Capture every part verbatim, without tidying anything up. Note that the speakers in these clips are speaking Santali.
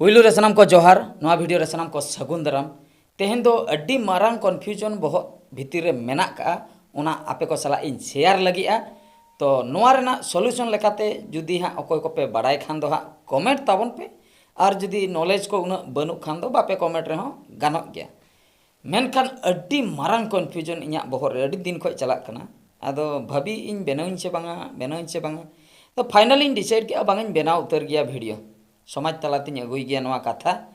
ᱯᱩᱭᱞᱩ ᱨᱮ ᱥᱟᱱᱟᱢ ᱠᱚ ᱡᱚᱦᱟᱨ, ᱱᱚᱣᱟ ᱵᱷᱤᱰᱤᱭᱳ ᱨᱮ ᱥᱟᱱᱟᱢ ᱠᱚ ᱥᱟᱹᱜᱩᱱ ᱫᱟᱨᱟᱢ᱾ ᱛᱮᱦᱮᱧ ᱫᱚ ᱟᱹᱰᱤ ᱢᱟᱨᱟᱝ ᱠᱚᱱᱯᱷᱤᱭᱩᱡᱚᱱ ᱵᱚᱦᱚᱜ ᱵᱷᱤᱛᱤᱨ ᱨᱮ ᱢᱮᱱᱟᱜ ᱠᱟᱜᱼᱟ, ᱚᱱᱟ ᱟᱯᱮ ᱠᱚ ᱥᱟᱞᱟᱜ ᱤᱧ ᱥᱮᱭᱟᱨ ᱞᱟᱹᱜᱤᱫᱼᱟ᱾ ᱛᱚ ᱱᱚᱣᱟ ᱨᱮᱱᱟᱜ ᱥᱚᱞᱩᱥᱚᱱ ᱞᱮᱠᱟᱛᱮ ᱡᱩᱫᱤ ᱦᱟᱸᱜ ᱚᱠᱚᱭ ᱠᱚᱯᱮ ᱵᱟᱲᱟᱭ ᱠᱷᱟᱱ ᱫᱚ ᱦᱟᱸᱜ ᱠᱚᱢᱮᱱᱴ ᱛᱟᱵᱚᱱ ᱯᱮ, ᱟᱨ ᱡᱩᱫᱤ ᱱᱚᱞᱮᱡᱽ ᱠᱚ ᱩᱱᱟᱹᱜ ᱵᱟᱹᱱᱩᱜ ᱠᱷᱟᱱ ᱫᱚ ᱵᱟᱯᱮ ᱠᱚᱢᱮᱱᱴ ᱨᱮᱦᱚᱸ ᱜᱟᱱᱚᱜ ᱜᱮᱭᱟ᱾ ᱢᱮᱱᱠᱷᱟᱱ ᱟᱹᱰᱤ ᱢᱟᱨᱟᱝ ᱠᱚᱱᱯᱷᱤᱭᱩᱡᱚᱱ ᱤᱧᱟᱹᱜ ᱵᱚᱦᱚᱜ ᱨᱮ ᱟᱹᱰᱤ ᱫᱤᱱ ᱠᱷᱚᱱ ᱪᱟᱞᱟᱜ ᱠᱟᱱᱟ᱾ ᱟᱫᱚ ᱵᱷᱟᱹᱵᱤ ᱤᱧ ᱵᱮᱱᱟᱣᱤᱧ ᱥᱮ ᱵᱟᱝᱟ, ᱵᱮᱱᱟᱣᱤᱧ ᱥᱮ ᱵᱟᱝᱟ᱾ ᱛᱚ ᱯᱷᱟᱭᱱᱟᱞᱤᱧ ᱰᱤᱥᱟᱭᱤᱰ ᱠᱮᱜᱼᱟ, ᱵᱟᱝᱤᱧ ᱵᱮᱱᱟᱣ ᱩᱛᱟᱹᱨ ᱜᱮᱭᱟ ᱵᱷᱤᱰᱤᱭᱳ᱾ ᱥᱚᱢᱟᱡᱽ ᱛᱟᱞᱟᱛᱤᱧ ᱟᱹᱜᱩᱭ ᱜᱮᱭᱟ ᱱᱚᱣᱟ ᱠᱟᱛᱷᱟ᱾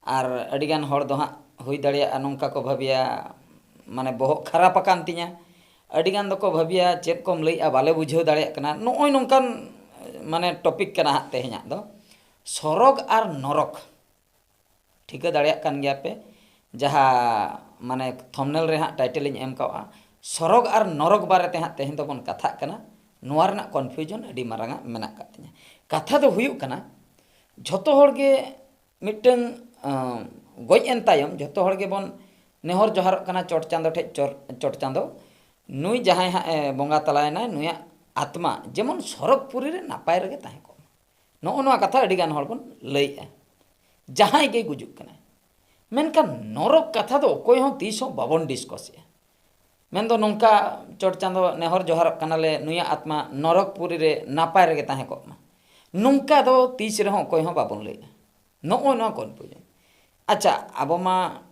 ᱟᱨ ᱟᱹᱰᱤᱜᱟᱱ ᱦᱚᱲ ᱫᱚ ᱦᱟᱸᱜ ᱦᱩᱭ ᱫᱟᱲᱮᱭᱟᱜᱼᱟ ᱱᱚᱝᱠᱟ ᱠᱚ ᱵᱷᱟᱹᱵᱤᱭᱟ, ᱢᱟᱱᱮ ᱵᱚᱦᱚᱜ ᱠᱷᱟᱨᱟᱯ ᱟᱠᱟᱱ ᱛᱤᱧᱟ᱾ ᱟᱹᱰᱤᱜᱟᱱ ᱫᱚᱠᱚ ᱵᱷᱟᱹᱵᱤᱭᱟ ᱪᱮᱫ ᱠᱚᱢ ᱞᱟᱹᱭᱮᱜᱼᱟ, ᱵᱟᱞᱮ ᱵᱩᱡᱷᱟᱹᱣ ᱫᱟᱲᱮᱭᱟᱜ ᱠᱟᱱᱟ᱾ ᱱᱚᱜᱼᱚᱭ ᱱᱚᱝᱠᱟᱱ ᱢᱟᱱᱮ ᱴᱚᱯᱤᱠ ᱠᱟᱱᱟ ᱦᱟᱸᱜ ᱛᱮᱦᱮᱧᱟᱜ ᱫᱚ, ᱥᱚᱨᱚᱜᱽ ᱟᱨ ᱱᱚᱨᱚᱠ᱾ ᱴᱷᱤᱠᱟᱹ ᱫᱟᱲᱮᱭᱟᱜ ᱠᱟᱱ ᱜᱮᱭᱟ ᱯᱮ, ᱡᱟᱦᱟᱸ ᱢᱟᱱᱮ ᱛᱷᱚᱢᱵᱱᱮᱞ ᱨᱮ ᱦᱟᱸᱜ ᱴᱟᱭᱴᱮᱞ ᱤᱧ ᱮᱢ ᱠᱟᱣᱟ, ᱥᱚᱨᱚᱜᱽ ᱟᱨ ᱱᱚᱨᱚᱠ ᱵᱟᱨᱮᱛᱮ ᱦᱟᱸᱜ ᱛᱮᱦᱮᱧ ᱫᱚᱵᱚᱱ ᱠᱟᱛᱷᱟᱜ ᱠᱟᱱᱟ᱾ ᱱᱚᱣᱟ ᱨᱮᱱᱟᱜ ᱠᱚᱱᱯᱷᱤᱭᱩᱡᱚᱱ ᱟᱹᱰᱤ ᱢᱟᱨᱟᱝ ᱟᱜ ᱢᱮᱱᱟᱜ ᱟᱠᱟᱫ ᱛᱤᱧᱟᱹ᱾ ᱠᱟᱛᱷᱟ ᱫᱚ ᱦᱩᱭᱩᱜ ᱠᱟᱱᱟ, ᱡᱷᱚᱛᱚ ᱦᱚᱲ ᱜᱮ ᱢᱤᱫᱴᱟᱹᱝ ᱟᱸ, ᱜᱚᱡ ᱮᱱ ᱛᱟᱭᱚᱢ ᱡᱷᱚᱛᱚ ᱦᱚᱲ ᱜᱮᱵᱚᱱ ᱱᱮᱦᱚᱨ ᱡᱚᱦᱟᱨᱚᱜ ᱠᱟᱱᱟ ᱪᱚᱴ ᱪᱟᱸᱫᱚ ᱴᱷᱮᱡ, ᱪᱚᱨ-, ᱪᱚᱴ ᱪᱟᱸᱫᱚ, ᱱᱩᱭ ᱡᱟᱦᱟᱸᱭ ᱦᱟᱸᱜ ᱮ ᱵᱚᱸᱜᱟ ᱛᱟᱞᱟᱭᱮᱱᱟᱭ, ᱱᱩᱭᱟᱜ ᱟᱛᱢᱟ ᱡᱮᱢᱚᱱ ᱥᱚᱨᱚᱜᱽ ᱯᱩᱨᱤ ᱨᱮ ᱱᱟᱯᱟᱭ ᱨᱮᱜᱮ ᱛᱟᱦᱮᱸ ᱠᱚᱜ ᱢᱟ᱾ ᱱᱚᱜᱼᱚ ᱱᱚᱣᱟ ᱠᱟᱛᱷᱟ ᱟᱹᱰᱤ ᱜᱟᱱ ᱦᱚᱲ ᱵᱚᱱ ᱞᱟᱹᱭᱮᱜᱼᱟ, ᱡᱟᱦᱟᱸᱭ ᱜᱮ ᱜᱩᱡᱩᱜ ᱠᱟᱱᱟᱭ᱾ ᱢᱮᱱᱠᱷᱟᱱ ᱱᱚᱨᱚᱠ ᱠᱟᱛᱷᱟ ᱫᱚ ᱚᱠᱚᱭ ᱦᱚᱸ ᱛᱤᱥ ᱦᱚᱸ ᱵᱟᱵᱚᱱ ᱰᱤᱥᱠᱚᱥᱮᱜᱼᱟ᱾ ᱢᱮᱱᱫᱚ ᱱᱚᱝᱠᱟ, ᱪᱚᱴ ᱪᱟᱸᱫᱚ ᱱᱮᱦᱚᱨ ᱡᱚᱦᱟᱨᱚᱜ ᱠᱟᱱᱟᱞᱮ, ᱱᱩᱭᱟᱜ ᱟᱛᱢᱟ ᱱᱚᱨᱚᱠ ᱯᱩᱨᱤ ᱨᱮ ᱱᱟᱯᱟᱭ ᱨᱮᱜᱮ ᱛᱟᱦᱮᱸ ᱠᱚᱜ ᱢᱟ, ᱱᱚᱝᱠᱟ ᱫᱚ ᱛᱤᱥ ᱨᱮᱦᱚᱸ ᱚᱠᱚᱭ ᱦᱚᱸ ᱵᱟᱵᱚᱱ ᱞᱟᱹᱭᱮᱜᱼᱟ᱾ ᱱᱚᱜᱼᱚᱭ ᱱᱚᱣᱟ ᱠᱚᱱᱯᱷᱤᱭᱩᱡᱚᱱ᱾ ᱟᱪᱪᱷᱟ, ᱟᱵᱚ ᱢᱟ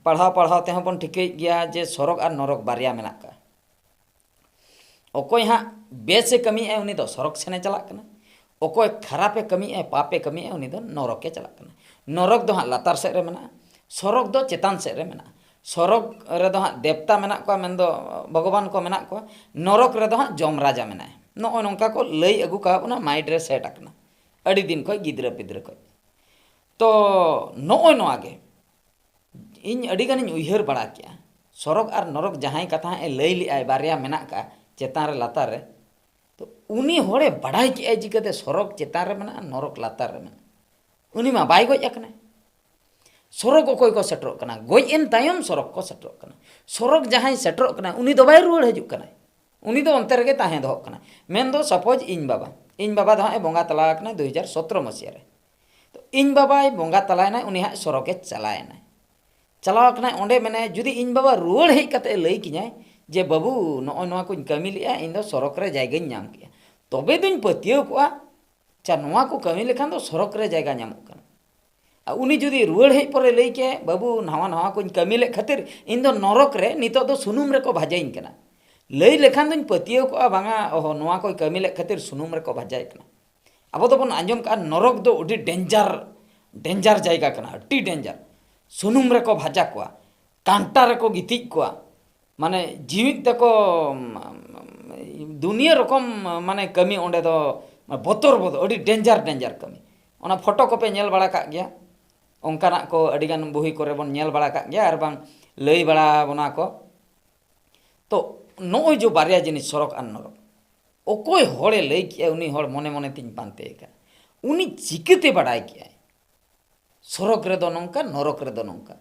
ᱯᱟᱲᱦᱟᱣ ᱯᱟᱲᱦᱟᱣ ᱛᱮᱦᱚᱸ ᱵᱚᱱ ᱴᱷᱤᱠᱟᱹᱭᱮᱫ ᱜᱮᱭᱟ ᱡᱮ ᱥᱚᱨᱚᱜᱽ ᱟᱨ ᱱᱚᱨᱚᱠ ᱵᱟᱨᱭᱟ ᱢᱮᱱᱟᱜ ᱠᱟᱜᱼᱟ᱾ ᱚᱠᱚᱭ ᱦᱟᱸᱜ ᱵᱮᱥᱮ ᱠᱟᱹᱢᱤᱭᱮᱫᱼᱟᱭ, ᱩᱱᱤ ᱫᱚ ᱥᱚᱨᱚᱜᱽ ᱥᱮᱱᱮ ᱪᱟᱞᱟᱜ ᱠᱟᱱᱟ᱾ ᱚᱠᱚᱭ ᱠᱷᱟᱨᱟᱯᱮ ᱠᱟᱹᱢᱤᱭᱮᱫᱼᱟᱭ, ᱯᱟᱯᱮ ᱠᱟᱹᱢᱤᱭᱮᱫᱼᱟᱭ, ᱩᱱᱤ ᱫᱚ ᱱᱚᱨᱚᱠᱮ ᱪᱟᱞᱟᱜ ᱠᱟᱱᱟ᱾ ᱱᱚᱨᱚᱠ ᱫᱚ ᱦᱟᱸᱜ ᱞᱟᱛᱟᱨ ᱥᱮᱫ ᱨᱮ ᱢᱮᱱᱟᱜᱼᱟ, ᱥᱚᱨᱚᱜᱽ ᱫᱚ ᱪᱮᱛᱟᱱ ᱥᱮᱫ ᱨᱮ ᱢᱮᱱᱟᱜᱼᱟ᱾ ᱥᱚᱨᱚᱜᱽ ᱨᱮᱫᱚ ᱦᱟᱸᱜ ᱫᱮᱵᱛᱟ ᱢᱮᱱᱟᱜ ᱠᱚᱣᱟ, ᱢᱮᱱᱫᱚ ᱵᱷᱚᱜᱚᱵᱟᱱ ᱠᱚ ᱢᱮᱱᱟᱜ ᱠᱚᱣᱟ᱾ ᱱᱚᱨᱚᱠ ᱨᱮᱫᱚ ᱦᱟᱸᱜ ᱡᱚᱢ ᱨᱟᱡᱟ ᱢᱮᱱᱟᱭᱟ᱾ ᱱᱚᱜᱼᱚᱭ ᱱᱚᱝᱠᱟ ᱠᱚ ᱞᱟᱹᱭ ᱟᱹᱜᱩ ᱠᱟᱜ ᱵᱚᱱᱟ, ᱢᱟᱭᱤᱱᱰ ᱨᱮ ᱥᱮᱴ ᱟᱠᱟᱱᱟ ᱟᱹᱰᱤ ᱫᱤᱱ ᱠᱷᱚᱡ, ᱜᱤᱫᱽᱨᱟᱹ ᱯᱤᱫᱽᱨᱟᱹ ᱠᱷᱚᱡ᱾ ᱛᱚ ᱱᱚᱜᱼᱚᱭ ᱱᱚᱣᱟ ᱜᱮ ᱤᱧ ᱟᱹᱰᱤ ᱜᱟᱱᱤᱧ ᱩᱭᱦᱟᱹᱨ ᱵᱟᱲᱟ ᱠᱮᱜᱼᱟ᱾ ᱥᱚᱨᱚᱜᱽ ᱟᱨ ᱱᱚᱨᱚᱠ ᱡᱟᱦᱟᱸᱭ ᱠᱟᱛᱷᱟ ᱦᱟᱸᱜ ᱮ ᱞᱟᱹᱭ ᱞᱮᱜᱼᱟᱭ, ᱵᱟᱨᱭᱟ ᱢᱮᱱᱟᱜ ᱠᱟᱜᱼᱟ ᱪᱮᱛᱟᱱ ᱨᱮ ᱞᱟᱛᱟᱨ ᱨᱮ, ᱛᱚ ᱩᱱᱤ ᱦᱚᱲᱮ ᱵᱟᱲᱟᱭ ᱠᱮᱜᱼᱟᱭ ᱪᱤᱠᱟᱹᱛᱮ ᱥᱚᱨᱚᱜᱽ ᱪᱮᱛᱟᱱ ᱨᱮ ᱢᱮᱱᱟᱜᱼᱟ, ᱱᱚᱨᱚᱠ ᱞᱟᱛᱟᱨ ᱨᱮ ᱢᱮᱱᱟᱜᱼᱟ? ᱩᱱᱤ ᱢᱟ ᱵᱟᱭ ᱜᱚᱡ ᱟᱠᱟᱱᱟᱭ᱾ ᱥᱚᱨᱚᱜᱽ ᱚᱠᱚᱭ ᱠᱚ ᱥᱮᱴᱮᱨᱚᱜ ᱠᱟᱱᱟ? ᱜᱚᱡ ᱮᱱ ᱛᱟᱭᱚᱢ ᱥᱚᱨᱚᱜᱽ ᱠᱚ ᱥᱮᱴᱮᱨᱚᱜ ᱠᱟᱱᱟ᱾ ᱥᱚᱨᱚᱜᱽ ᱡᱟᱦᱟᱸᱭ ᱥᱮᱴᱮᱨᱚᱜ ᱠᱟᱱᱟᱭ, ᱩᱱᱤ ᱫᱚ ᱵᱟᱭ ᱨᱩᱣᱟᱹᱲ ᱦᱤᱡᱩᱜ ᱠᱟᱱᱟᱭ, ᱩᱱᱤ ᱫᱚ ᱚᱱᱛᱮ ᱨᱮᱜᱮ ᱛᱟᱦᱮᱸ ᱫᱚᱦᱚᱜ ᱠᱟᱱᱟᱭ᱾ ᱢᱮᱱᱫᱚ ᱥᱟᱯᱳᱡᱽ ᱤᱧ ᱵᱟᱵᱟ, ᱤᱧ ᱵᱟᱵᱟ ᱫᱚ ᱦᱟᱸᱜ ᱮ ᱵᱚᱸᱜᱟ ᱛᱟᱞᱟ ᱟᱠᱟᱱᱟ ᱫᱩ ᱦᱟᱡᱟᱨ ᱥᱚᱛᱨᱚ ᱢᱟᱹᱥᱤᱭᱟᱹ ᱨᱮ᱾ ᱛᱚ ᱤᱧ ᱵᱟᱵᱟᱭ ᱵᱚᱸᱜᱟ ᱛᱟᱞᱟᱭᱮᱱᱟᱭ, ᱩᱱᱤ ᱦᱟᱸᱜ ᱥᱚᱨᱚᱜᱮ ᱪᱟᱞᱟᱣᱮᱱᱟᱭ᱾ ᱪᱟᱞᱟᱣ ᱟᱠᱟᱱᱟᱭ, ᱚᱸᱰᱮ ᱢᱮᱱᱟᱭᱟ, ᱡᱩᱫᱤ ᱤᱧ ᱵᱟᱵᱟ ᱨᱩᱣᱟᱹᱲ ᱦᱮᱡ ᱠᱟᱛᱮ ᱞᱟᱹᱭ ᱠᱤᱧᱟᱭ ᱡᱮ, "ᱵᱟᱹᱵᱩ, ᱱᱚᱜᱼᱚᱭ ᱱᱚᱣᱟ ᱠᱚᱧ ᱠᱟᱹᱢᱤ ᱞᱮᱜᱼᱟ, ᱤᱧ ᱫᱚ ᱥᱚᱨᱚᱜ ᱨᱮ ᱡᱟᱭᱜᱟᱧ ᱧᱟᱢ ᱠᱮᱜᱼᱟ", ᱛᱚᱵᱮ ᱫᱩᱧ ᱯᱟᱹᱛᱭᱟᱹᱣ ᱠᱚᱜᱼᱟ, ᱪᱟ, ᱱᱚᱣᱟ ᱠᱚ ᱠᱟᱹᱢᱤ ᱞᱮᱠᱷᱟᱱ ᱫᱚ ᱥᱚᱨᱚᱜ ᱨᱮ ᱡᱟᱭᱜᱟ ᱧᱟᱢᱚᱜ ᱠᱟᱱᱟ᱾ ᱟᱨ ᱩᱱᱤ ᱡᱩᱫᱤ ᱨᱩᱣᱟᱹᱲ ᱦᱮᱡ ᱯᱚᱨᱮ ᱞᱟᱹᱭ ᱠᱮ, "ᱵᱟᱹᱵᱩ, ᱱᱟᱣᱟ ᱱᱟᱣᱟ ᱠᱚᱧ ᱠᱟᱹᱢᱤ ᱞᱮᱫ ᱠᱷᱟᱹᱛᱤᱨ ᱤᱧ ᱫᱚ ᱱᱚᱨᱚᱠ ᱨᱮ ᱱᱤᱛᱚᱜ ᱫᱚ ᱥᱩᱱᱩᱢ ᱨᱮᱠᱚ ᱵᱷᱟᱡᱟᱧ ᱠᱟᱱᱟ", ᱞᱟᱹᱭ ᱞᱮᱠᱷᱟᱱ ᱫᱩᱧ ᱯᱟᱹᱛᱭᱟᱹᱣ ᱠᱚᱜᱼᱟ, ᱵᱟᱝᱟ, ᱚᱦᱚ, ᱱᱚᱣᱟ ᱠᱚᱭ ᱠᱟᱹᱢᱤ ᱞᱮᱫ ᱠᱷᱟᱹᱛᱤᱨ ᱥᱩᱱᱩᱢ ᱨᱮᱠᱚ ᱵᱷᱟᱡᱟᱭ ᱠᱟᱱᱟ᱾ ᱟᱵᱚ ᱫᱚᱵᱚᱱ ᱟᱸᱡᱚᱢ ᱠᱟᱜᱼᱟ, ᱱᱚᱨᱚᱠ ᱫᱚ ᱟᱹᱰᱤ ᱰᱮᱧᱡᱟᱨ, ᱰᱮᱧᱡᱟᱨ ᱡᱟᱭᱜᱟ ᱠᱟᱱᱟ, ᱟᱹᱰᱤ ᱰᱮᱧᱡᱟᱨ᱾ ᱥᱩᱱᱩᱢ ᱨᱮᱠᱚ ᱵᱷᱟᱡᱟ ᱠᱚᱣᱟ, ᱠᱟᱱᱴᱟ ᱨᱮᱠᱚ ᱜᱤᱛᱤᱡ ᱠᱚᱣᱟ, ᱢᱟᱱᱮ ᱡᱤᱣᱤᱫ ᱛᱮᱠᱚ, ᱩᱢ, ᱫᱩᱱᱤᱭᱟᱹ ᱨᱚᱠᱚᱢ, ᱢᱟᱱᱮ ᱠᱟᱹᱢᱤ ᱚᱸᱰᱮ ᱫᱚ ᱵᱚᱛᱚᱨ, ᱵᱚᱛᱚᱨ, ᱟᱹᱰᱤ ᱰᱮᱧᱡᱟᱨ, ᱰᱮᱧᱡᱟᱨ ᱠᱟᱹᱢᱤ᱾ ᱚᱱᱟ ᱯᱷᱳᱴᱳ ᱠᱚᱯᱮ ᱧᱮᱞ ᱵᱟᱲᱟ ᱠᱟᱜ ᱜᱮᱭᱟ, ᱚᱱᱠᱟᱱᱟᱜ ᱠᱚ ᱟᱹᱰᱤᱜᱟᱱ ᱵᱩᱦᱤ ᱠᱚᱨᱮ ᱵᱚᱱ ᱧᱮᱞ ᱵᱟᱲᱟ ᱠᱟᱜ ᱜᱮᱭᱟ, ᱟᱨ ᱵᱟᱝ ᱞᱟᱹᱭ ᱵᱟᱲᱟ ᱵᱚᱱᱟ ᱠᱚ᱾ ᱛᱚ ᱱᱚᱜᱼᱚᱭ ᱡᱮ ᱵᱟᱨᱭᱟ ᱡᱤᱱᱤᱥ, ᱥᱚᱨᱚᱜ ᱟᱨ ᱱᱚᱨᱚᱠ, ᱚᱠᱚᱭ ᱦᱚᱲᱮ ᱞᱟᱹᱭ ᱠᱮᱜᱼᱟ, ᱩᱱᱤ ᱦᱚᱲ ᱢᱚᱱᱮ ᱢᱚᱱᱮ ᱛᱤᱧ ᱯᱟᱱᱛᱮ ᱠᱟᱜᱼᱟ, ᱩᱱᱤ ᱪᱤᱠᱟᱹᱛᱮ ᱵᱟᱰᱟᱭ ᱠᱮᱜᱼᱟᱭ ᱥᱚᱨᱚᱜ ᱨᱮᱫᱚ ᱱᱚᱝᱠᱟ, ᱱᱚᱨᱚᱠ ᱨᱮᱫᱚ ᱱᱚᱝᱠᱟ?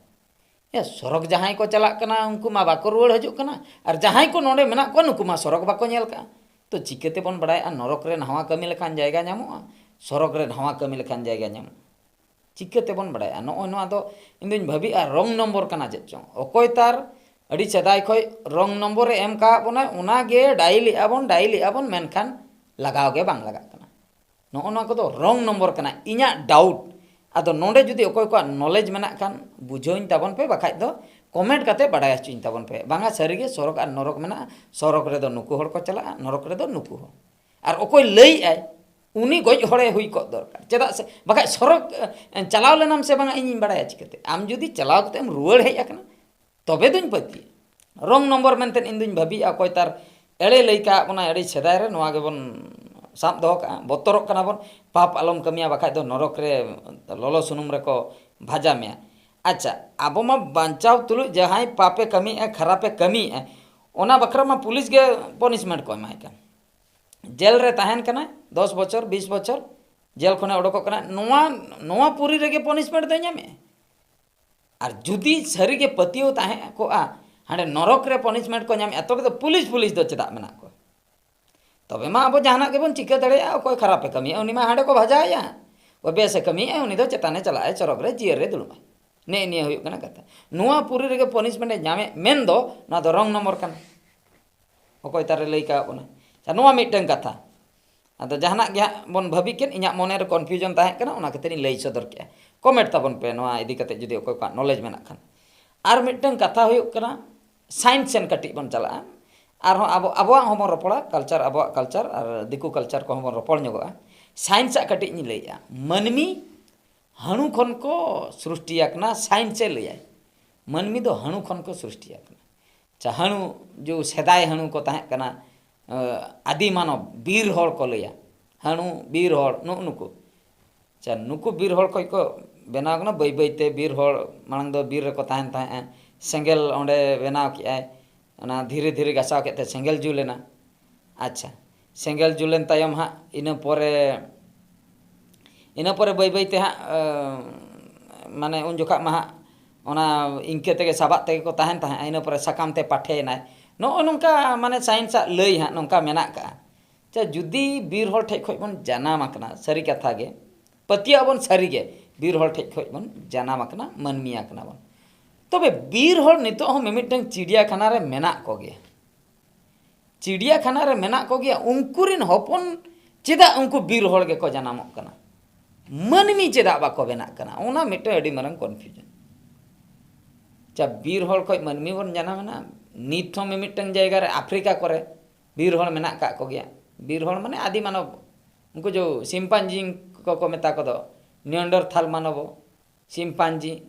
ᱮ, ᱥᱚᱨᱚᱜ ᱡᱟᱦᱟᱸᱭ ᱠᱚ ᱪᱟᱞᱟᱜ ᱠᱟᱱᱟ, ᱩᱱᱠᱩ ᱢᱟ ᱵᱟᱠᱚ ᱨᱩᱣᱟᱹᱲ ᱦᱤᱡᱩᱜ ᱠᱟᱱᱟ, ᱟᱨ ᱡᱟᱦᱟᱸᱭ ᱠᱚ ᱱᱚᱰᱮ ᱢᱮᱱᱟᱜ ᱠᱚᱣᱟ, ᱱᱩᱠᱩ ᱢᱟ ᱥᱚᱨᱚᱜ ᱵᱟᱠᱚ ᱧᱮᱞ ᱠᱟᱜᱼᱟ᱾ ᱛᱚ ᱪᱤᱠᱟᱹ ᱛᱮᱵᱚᱱ ᱵᱟᱲᱟᱭᱟ ᱱᱚᱨᱚᱠ ᱨᱮ ᱱᱟᱣᱟ ᱠᱟᱹᱢᱤ ᱞᱮᱠᱷᱟᱱ ᱡᱟᱭᱜᱟ ᱧᱟᱢᱚᱜᱼᱟ, ᱥᱚᱨᱚᱜ ᱨᱮ ᱱᱟᱣᱟ ᱠᱟᱹᱢᱤ ᱞᱮᱠᱷᱟᱱ ᱡᱟᱭᱜᱟ ᱧᱟᱢᱚᱜᱼᱟ? ᱪᱤᱠᱟᱹ ᱛᱮᱵᱚᱱ ᱵᱟᱲᱟᱭᱟ? ᱱᱚᱜᱼᱚᱭ ᱱᱚᱣᱟ ᱫᱚ ᱤᱧ ᱫᱩᱧ ᱵᱷᱟᱹᱵᱤᱜᱼᱟ, ᱨᱚᱝ ᱱᱚᱢᱵᱚᱨ ᱠᱟᱱᱟ ᱪᱮᱫ ᱪᱚᱝ᱾ ᱚᱠᱚᱭ ᱛᱟᱨ ᱟᱹᱰᱤ ᱥᱮᱫᱟᱭ ᱠᱷᱚᱱ ᱨᱚᱝ ᱱᱚᱢᱵᱚᱨ ᱮ ᱮᱢ ᱠᱟᱜ ᱵᱚᱱᱟ, ᱚᱱᱟ ᱜᱮ ᱰᱟᱭᱤᱞ ᱮᱜᱼᱟ ᱵᱚᱱ, ᱰᱟᱭᱤᱞ ᱮᱜᱼᱟ ᱵᱚᱱ, ᱢᱮᱱᱠᱷᱟᱱ ᱞᱟᱜᱟᱣ ᱜᱮ ᱵᱟᱝ ᱞᱟᱜᱟᱜ ᱠᱟᱱᱟ᱾ ᱱᱚᱜᱼᱚ ᱱᱚᱣᱟ ᱠᱚᱫᱚ ᱨᱚᱝ ᱱᱚᱢᱵᱚᱨ ᱠᱟᱱᱟ᱾ ᱤᱧᱟᱹᱜ ᱰᱟᱣᱩᱴ᱾ ᱟᱫᱚ ᱱᱚᱰᱮ ᱡᱩᱫᱤ ᱚᱠᱚᱭ ᱠᱚᱣᱟᱜ ᱱᱚᱞᱮᱡᱽ ᱢᱮᱱᱟᱜ ᱠᱷᱟᱱ, ᱵᱩᱡᱷᱟᱹᱣᱤᱧ ᱛᱟᱵᱚᱱ ᱯᱮ, ᱵᱟᱠᱷᱟᱡ ᱫᱚ ᱠᱚᱢᱮᱱᱴ ᱠᱟᱛᱮ ᱵᱟᱰᱟᱭ ᱦᱚᱪᱚᱧ ᱛᱟᱵᱚᱱ ᱯᱮ᱾ ᱵᱟᱝᱟ, ᱥᱟᱹᱨᱤᱜᱮ ᱥᱚᱨᱚᱜ ᱟᱨ ᱱᱚᱨᱚᱠ ᱢᱮᱱᱟᱜᱼᱟ, ᱥᱚᱨᱚᱜ ᱨᱮᱫᱚ ᱱᱩᱠᱩ ᱦᱚᱲ ᱠᱚ ᱪᱟᱞᱟᱜᱼᱟ, ᱱᱚᱨᱚᱠ ᱨᱮᱫᱚ ᱱᱩᱠᱩ ᱦᱚᱲ᱾ ᱟᱨ ᱚᱠᱚᱭ ᱞᱟᱹᱭᱮᱜᱼᱟᱭ, ᱩᱱᱤ ᱜᱚᱡ ᱦᱚᱲᱮ ᱦᱩᱭ ᱠᱚᱜ ᱫᱚᱨᱠᱟᱨ᱾ ᱪᱮᱫᱟᱜ ᱥᱮ ᱵᱟᱠᱷᱟᱡ ᱥᱚᱨᱚᱜ, ᱮ, ᱪᱟᱞᱟᱣ ᱞᱮᱱᱟᱢ ᱥᱮ ᱵᱟᱝᱟ, ᱤᱧᱤᱧ ᱵᱟᱲᱟᱭᱟ ᱪᱤᱠᱟᱹᱛᱮ? ᱟᱢ ᱡᱩᱫᱤ ᱪᱟᱞᱟᱣ ᱠᱟᱛᱮᱢ ᱨᱩᱣᱟᱹᱲ ᱦᱮᱡ ᱟᱠᱟᱱᱟ, ᱛᱚᱵᱮ ᱫᱩᱧ ᱯᱟᱹᱛᱭᱟᱹᱜᱼᱟ᱾ ᱨᱚᱝ ᱱᱚᱢᱵᱚᱨ ᱢᱮᱱᱛᱮ ᱤᱧ ᱫᱩᱧ ᱵᱷᱟᱹᱵᱤᱭᱮᱜᱼᱟ, ᱚᱠᱚᱭ ᱛᱟᱨ ᱮᱲᱮ ᱞᱟᱹᱭ ᱠᱟᱜ ᱵᱚᱱᱟᱭ ᱟᱹᱰᱤ ᱥᱮᱫᱟᱭ ᱨᱮ, ᱱᱚᱣᱟ ᱜᱮᱵᱚᱱ ᱥᱟᱵ ᱫᱚᱦᱚ ᱠᱟᱜᱼᱟ᱾ ᱵᱚᱛᱚᱨᱚᱜ ᱠᱟᱱᱟ ᱵᱚᱱ, ᱯᱟᱯ ᱟᱞᱚᱢ ᱠᱟᱹᱢᱤᱭᱟ, ᱵᱟᱠᱷᱟᱡ ᱫᱚ ᱱᱚᱨᱚᱠ ᱨᱮ ᱞᱚᱞᱚ ᱥᱩᱱᱩᱢ ᱨᱮᱠᱚ ᱵᱷᱟᱡᱟ ᱢᱮᱭᱟ᱾ ᱟᱪᱪᱷᱟ, ᱟᱵᱚ ᱢᱟ ᱵᱟᱧᱪᱟᱣ ᱛᱩᱞᱩᱡ ᱡᱟᱦᱟᱸᱭ ᱯᱟᱯᱮ ᱠᱟᱹᱢᱤᱭᱮᱜᱼᱟ, ᱠᱷᱟᱨᱟᱯᱮ ᱠᱟᱹᱢᱤᱭᱮᱜᱼᱟ, ᱚᱱᱟ ᱵᱟᱠᱷᱨᱟ ᱢᱟ ᱯᱩᱞᱤᱥ ᱜᱮ ᱯᱚᱱᱤᱥᱢᱮᱱᱴ ᱠᱚ ᱮᱢᱟᱭ ᱠᱟᱱ᱾ ᱡᱮᱞ ᱨᱮ ᱛᱟᱦᱮᱱ ᱠᱟᱱᱟᱭ ᱫᱚᱥ ᱵᱚᱪᱷᱚᱨ, ᱵᱤᱥ ᱵᱚᱪᱷᱚᱨ, ᱡᱮᱞ ᱠᱷᱚᱱᱮ ᱚᱰᱚᱠᱚᱜ ᱠᱟᱱᱟ, ᱱᱚᱣᱟ, ᱱᱚᱣᱟ ᱯᱩᱨᱤ ᱨᱮᱜᱮ ᱯᱚᱱᱤᱥᱢᱮᱱᱴ ᱫᱚᱭ ᱧᱟᱢᱮᱜᱼᱟ᱾ ᱟᱨ ᱡᱩᱫᱤ ᱥᱟᱹᱨᱤᱜᱮ ᱯᱟᱹᱛᱭᱟᱹᱣ ᱛᱟᱦᱮᱸ ᱠᱚᱜᱼᱟ, ᱦᱟᱸᱰᱮ ᱱᱚᱨᱚᱠ ᱨᱮ ᱯᱚᱱᱤᱥᱢᱮᱱᱴ ᱠᱚ ᱧᱟᱢᱮᱜᱼᱟ, ᱛᱚᱵᱮ ᱫᱚ ᱯᱩᱞᱤᱥ, ᱯᱩᱞᱤᱥ ᱫᱚ ᱪᱮᱫᱟᱜ ᱢᱮᱱᱟᱜ ᱠᱚᱣᱟ? ᱛᱚᱵᱮ ᱢᱟ ᱟᱵᱚ ᱡᱟᱦᱟᱱᱟᱜ ᱜᱮᱵᱚᱱ ᱪᱤᱠᱟᱹ ᱫᱟᱲᱮᱭᱟᱜᱼᱟ᱾ ᱚᱠᱚᱭ ᱠᱷᱟᱨᱟᱯᱮ ᱠᱟᱹᱢᱤᱭᱟ, ᱩᱱᱤ ᱢᱟ ᱦᱟᱸᱰᱮ ᱠᱚ ᱵᱷᱟᱡᱟᱭᱮᱭᱟ᱾ ᱵᱮᱥᱮ ᱠᱟᱹᱢᱤᱭᱮᱫᱼᱟ, ᱩᱱᱤ ᱫᱚ ᱪᱮᱛᱟᱱᱮ ᱪᱟᱞᱟᱜᱼᱟᱭ, ᱪᱚᱨᱚᱠ ᱨᱮ ᱡᱤᱭᱟᱹᱲ ᱨᱮ ᱫᱩᱲᱩᱵᱼᱟᱭ᱾ ᱱᱮᱜᱼᱮ ᱱᱤᱭᱟᱹ ᱦᱩᱭᱩᱜ ᱠᱟᱱᱟ ᱠᱟᱛᱷᱟ᱾ ᱱᱚᱣᱟ ᱯᱩᱨᱤ ᱨᱮᱜᱮ ᱯᱚᱱᱤᱥᱢᱮᱱᱴ ᱮ ᱧᱟᱢᱮᱫ ᱢᱮᱱ ᱫᱚ ᱱᱚᱣᱟ ᱫᱚ ᱨᱚᱝ ᱱᱚᱢᱵᱚᱨ ᱠᱟᱱᱟ᱾ ᱚᱠᱚᱭ ᱛᱟᱨᱮ ᱞᱟᱹᱭ ᱠᱟᱣᱟᱫ ᱵᱚᱱᱟ᱾ ᱟᱪᱪᱷᱟ, ᱱᱚᱣᱟ ᱢᱤᱫᱴᱟᱝ ᱠᱟᱛᱷᱟ᱾ ᱟᱫᱚ ᱡᱟᱦᱟᱱᱟᱜ ᱜᱮ ᱦᱟᱸᱜ ᱵᱚᱱ ᱵᱷᱟᱹᱵᱤ ᱠᱮᱫ, ᱤᱧᱟᱹᱜ ᱢᱚᱱᱮ ᱨᱮ ᱠᱚᱱᱯᱷᱤᱭᱩᱡᱚᱱ ᱛᱟᱦᱮᱸ ᱠᱟᱱᱟ, ᱚᱱᱟ ᱠᱷᱟᱹᱛᱤᱨ ᱤᱧ ᱞᱟᱹᱭ ᱥᱚᱫᱚᱨ ᱠᱮᱫᱼᱟ᱾ ᱠᱚᱢᱮᱱᱴ ᱛᱟᱵᱚᱱ ᱯᱮ ᱱᱚᱣᱟ ᱤᱫᱤ ᱠᱟᱛᱮ ᱡᱩᱫᱤ ᱚᱠᱚᱭ ᱠᱚᱣᱟᱜ ᱱᱚᱞᱮᱡᱽ ᱢᱮᱱᱟᱜ ᱠᱷᱟᱱ᱾ ᱟᱨ ᱢᱤᱫᱴᱟᱝ ᱠᱟᱛᱷᱟ ᱦᱩᱭᱩᱜ ᱠᱟᱱᱟ, ᱥᱟᱭᱮᱱᱥ ᱥᱮᱱ ᱠᱟᱹᱴᱤᱡ ᱵᱚᱱ ᱪᱟᱞᱟᱜᱼᱟ᱾ ᱟᱨᱦᱚᱸ ᱟᱵᱚ, ᱟᱵᱚᱣᱟᱜ ᱦᱚᱸᱵᱚᱱ ᱨᱚᱯᱚᱲᱟ, ᱠᱟᱞᱪᱟᱨ, ᱟᱵᱚᱣᱟᱜ ᱠᱟᱞᱪᱟᱨ ᱟᱨ ᱫᱤᱠᱩ ᱠᱟᱞᱪᱟᱨ ᱠᱚᱦᱚᱸ ᱵᱚᱱ ᱨᱚᱯᱚᱲ ᱧᱚᱜᱚᱜᱼᱟ᱾ ᱥᱟᱭᱮᱱᱥ ᱟᱜ ᱠᱟᱹᱴᱤᱡ ᱤᱧ ᱞᱟᱹᱭᱮᱫᱼᱟ᱾ ᱢᱟᱹᱱᱢᱤ ᱦᱟᱹᱬᱩ ᱠᱷᱚᱱ ᱠᱚ ᱥᱨᱤᱥᱴᱤ ᱟᱠᱟᱱᱟ, ᱥᱟᱭᱮᱱᱥ ᱮ ᱞᱟᱹᱭᱟᱭ᱾ ᱢᱟᱹᱱᱢᱤ ᱫᱚ ᱦᱟᱹᱬᱩ ᱠᱷᱚᱱ ᱠᱚ ᱥᱨᱤᱥᱴᱤ ᱟᱠᱟᱱᱟ᱾ ᱟᱪᱪᱷᱟ, ᱦᱟᱹᱬᱩ, ᱡᱮ ᱥᱮᱫᱟᱭ ᱦᱟᱹᱬᱩ ᱠᱚ ᱛᱟᱦᱮᱸ ᱠᱟᱱᱟ, ᱟᱹ, ᱟᱹᱫᱤ ᱢᱟᱱᱚᱵ, ᱵᱤᱨ ᱦᱚᱲ ᱠᱚ ᱞᱟᱹᱭᱟ᱾ ᱦᱟᱹᱬᱩ, ᱵᱤᱨ ᱦᱚᱲ, ᱱᱩᱜᱼᱩ ᱱᱩᱠᱩ᱾ ᱟᱪᱪᱷᱟ, ᱱᱩᱠᱩ ᱵᱤᱨ ᱦᱚᱲ ᱠᱷᱚᱱ ᱠᱚ ᱵᱮᱱᱟᱣ ᱠᱟᱱᱟ᱾ ᱵᱟᱹᱭ ᱵᱟᱹᱭ ᱛᱮ ᱵᱤᱨ ᱦᱚᱲ, ᱢᱟᱲᱟᱝ ᱫᱚ ᱵᱤᱨ ᱨᱮᱠᱚ ᱛᱟᱦᱮᱱ ᱛᱟᱦᱮᱸᱫᱼᱟ᱾ ᱥᱮᱸᱜᱮᱞ ᱚᱸᱰᱮ ᱵᱮᱱᱟᱣ ᱠᱮᱜᱼᱟᱭ, ᱚᱱᱟ ᱫᱷᱤᱨᱮ ᱫᱷᱤᱨᱮ ᱜᱷᱟᱥᱟᱣ ᱠᱮᱫ ᱛᱮ ᱥᱮᱸᱜᱮᱞ ᱡᱩᱞ ᱮᱱᱟ᱾ ᱟᱪᱪᱷᱟ, ᱥᱮᱸᱜᱮᱞ ᱡᱩᱞᱮᱱ ᱛᱟᱭᱚᱢ ᱦᱟᱸᱜ, ᱤᱱᱟᱹ ᱯᱚᱨᱮ, ᱤᱱᱟᱹ ᱯᱚᱨᱮ ᱵᱟᱹᱭ ᱵᱟᱹᱭ ᱛᱮ ᱦᱟᱸᱜ, ᱟᱹ, ᱢᱟᱱᱮ ᱩᱱ ᱡᱚᱠᱷᱟᱜ ᱢᱟ ᱦᱟᱸᱜ ᱚᱱᱟ ᱤᱱᱠᱟᱹ ᱛᱮᱜᱮ ᱥᱟᱵᱟᱜ ᱛᱮᱜᱮ ᱠᱚ ᱛᱟᱦᱮᱱ ᱛᱟᱦᱮᱸᱫ᱾ ᱤᱱᱟᱹ ᱯᱚᱨᱮ ᱥᱟᱠᱟᱢ ᱛᱮ ᱯᱟᱴᱷᱮᱭᱮᱱᱟᱭ᱾ ᱱᱚᱜᱼᱚ ᱱᱚᱝᱠᱟ ᱢᱟᱱᱮ ᱥᱟᱭᱮᱱᱥ ᱟᱜ ᱞᱟᱹᱭ ᱦᱟᱸᱜ ᱱᱚᱝᱠᱟ ᱢᱮᱱᱟᱜ ᱠᱟᱜᱼᱟ᱾ ᱟᱪᱪᱷᱟ, ᱡᱩᱫᱤ ᱵᱤᱨ ᱦᱚᱲ ᱴᱷᱮᱡ ᱠᱷᱚᱡ ᱵᱚᱱ ᱡᱟᱱᱟᱢ ᱟᱠᱟᱱᱟ, ᱥᱟᱹᱨᱤ ᱠᱟᱛᱷᱟ ᱜᱮ, ᱯᱟᱹᱛᱭᱟᱹᱜ ᱟᱵᱚᱱ ᱥᱟᱹᱨᱤ ᱜᱮ, ᱵᱤᱨ ᱦᱚᱲ ᱴᱷᱮᱡ ᱠᱷᱚᱡ ᱵᱚᱱ ᱡᱟᱱᱟᱢ ᱟᱠᱟᱱᱟ, ᱢᱟᱹᱱᱢᱤ ᱟᱠᱟᱱᱟ ᱵᱚᱱ, ᱛᱚᱵᱮ ᱵᱤᱨ ᱦᱚᱲ ᱱᱤᱛᱚᱜ ᱦᱚᱸ ᱢᱤᱢᱤᱫᱴᱟᱝ ᱪᱤᱲᱤᱭᱟᱠᱷᱟᱱᱟ ᱨᱮ ᱢᱮᱱᱟᱜ ᱠᱚᱜᱮᱭᱟ᱾ ᱪᱤᱲᱤᱭᱟᱠᱷᱟᱱᱟ ᱨᱮ ᱢᱮᱱᱟᱜ ᱠᱚᱜᱮᱭᱟ, ᱩᱱᱠᱩ ᱨᱤᱱ ᱦᱚᱯᱚᱱ ᱪᱮᱫᱟᱜ ᱩᱱᱠᱩ ᱵᱤᱨ ᱦᱚᱲ ᱜᱮᱠᱚ ᱡᱟᱱᱟᱢᱚᱜ ᱠᱟᱱᱟ? ᱢᱟᱹᱱᱢᱤ ᱪᱮᱫᱟᱜ ᱵᱟᱠᱚ ᱵᱮᱱᱟᱜ ᱠᱟᱱᱟ? ᱚᱱᱟ ᱢᱤᱫᱴᱟᱝ ᱟᱹᱰᱤ ᱢᱟᱨᱟᱝ ᱠᱚᱱᱯᱷᱤᱭᱩᱡᱚᱱ᱾ ᱟᱪᱪᱷᱟ, ᱵᱤᱨ ᱦᱚᱲ ᱠᱷᱚᱡ ᱢᱟᱹᱱᱢᱤ ᱵᱚᱱ ᱡᱟᱱᱟᱢ ᱮᱱᱟ᱾ ᱱᱤᱛ ᱦᱚᱸ ᱢᱤᱢᱤᱫᱴᱟᱝ ᱡᱟᱭᱜᱟ ᱨᱮ, ᱟᱯᱷᱨᱤᱠᱟ ᱠᱚᱨᱮ ᱵᱤᱨ ᱦᱚᱲ ᱢᱮᱱᱟᱜ ᱠᱟᱜ ᱠᱚᱜᱮᱭᱟ᱾ ᱵᱤᱨ ᱦᱚᱲ ᱢᱟᱱᱮ ᱟᱹᱫᱤ ᱢᱟᱱᱚᱵ, ᱩᱱᱠᱩ ᱡᱚ ᱥᱤᱢᱯᱟᱧᱡᱤ ᱠᱚᱠᱚ ᱢᱮᱛᱟ ᱠᱚᱫᱚ, ᱱᱤᱭᱟᱱᱰᱟᱨᱛᱷᱟᱞ ᱢᱟᱱᱚᱵ, ᱥᱤᱢᱯᱟᱧᱡᱤ,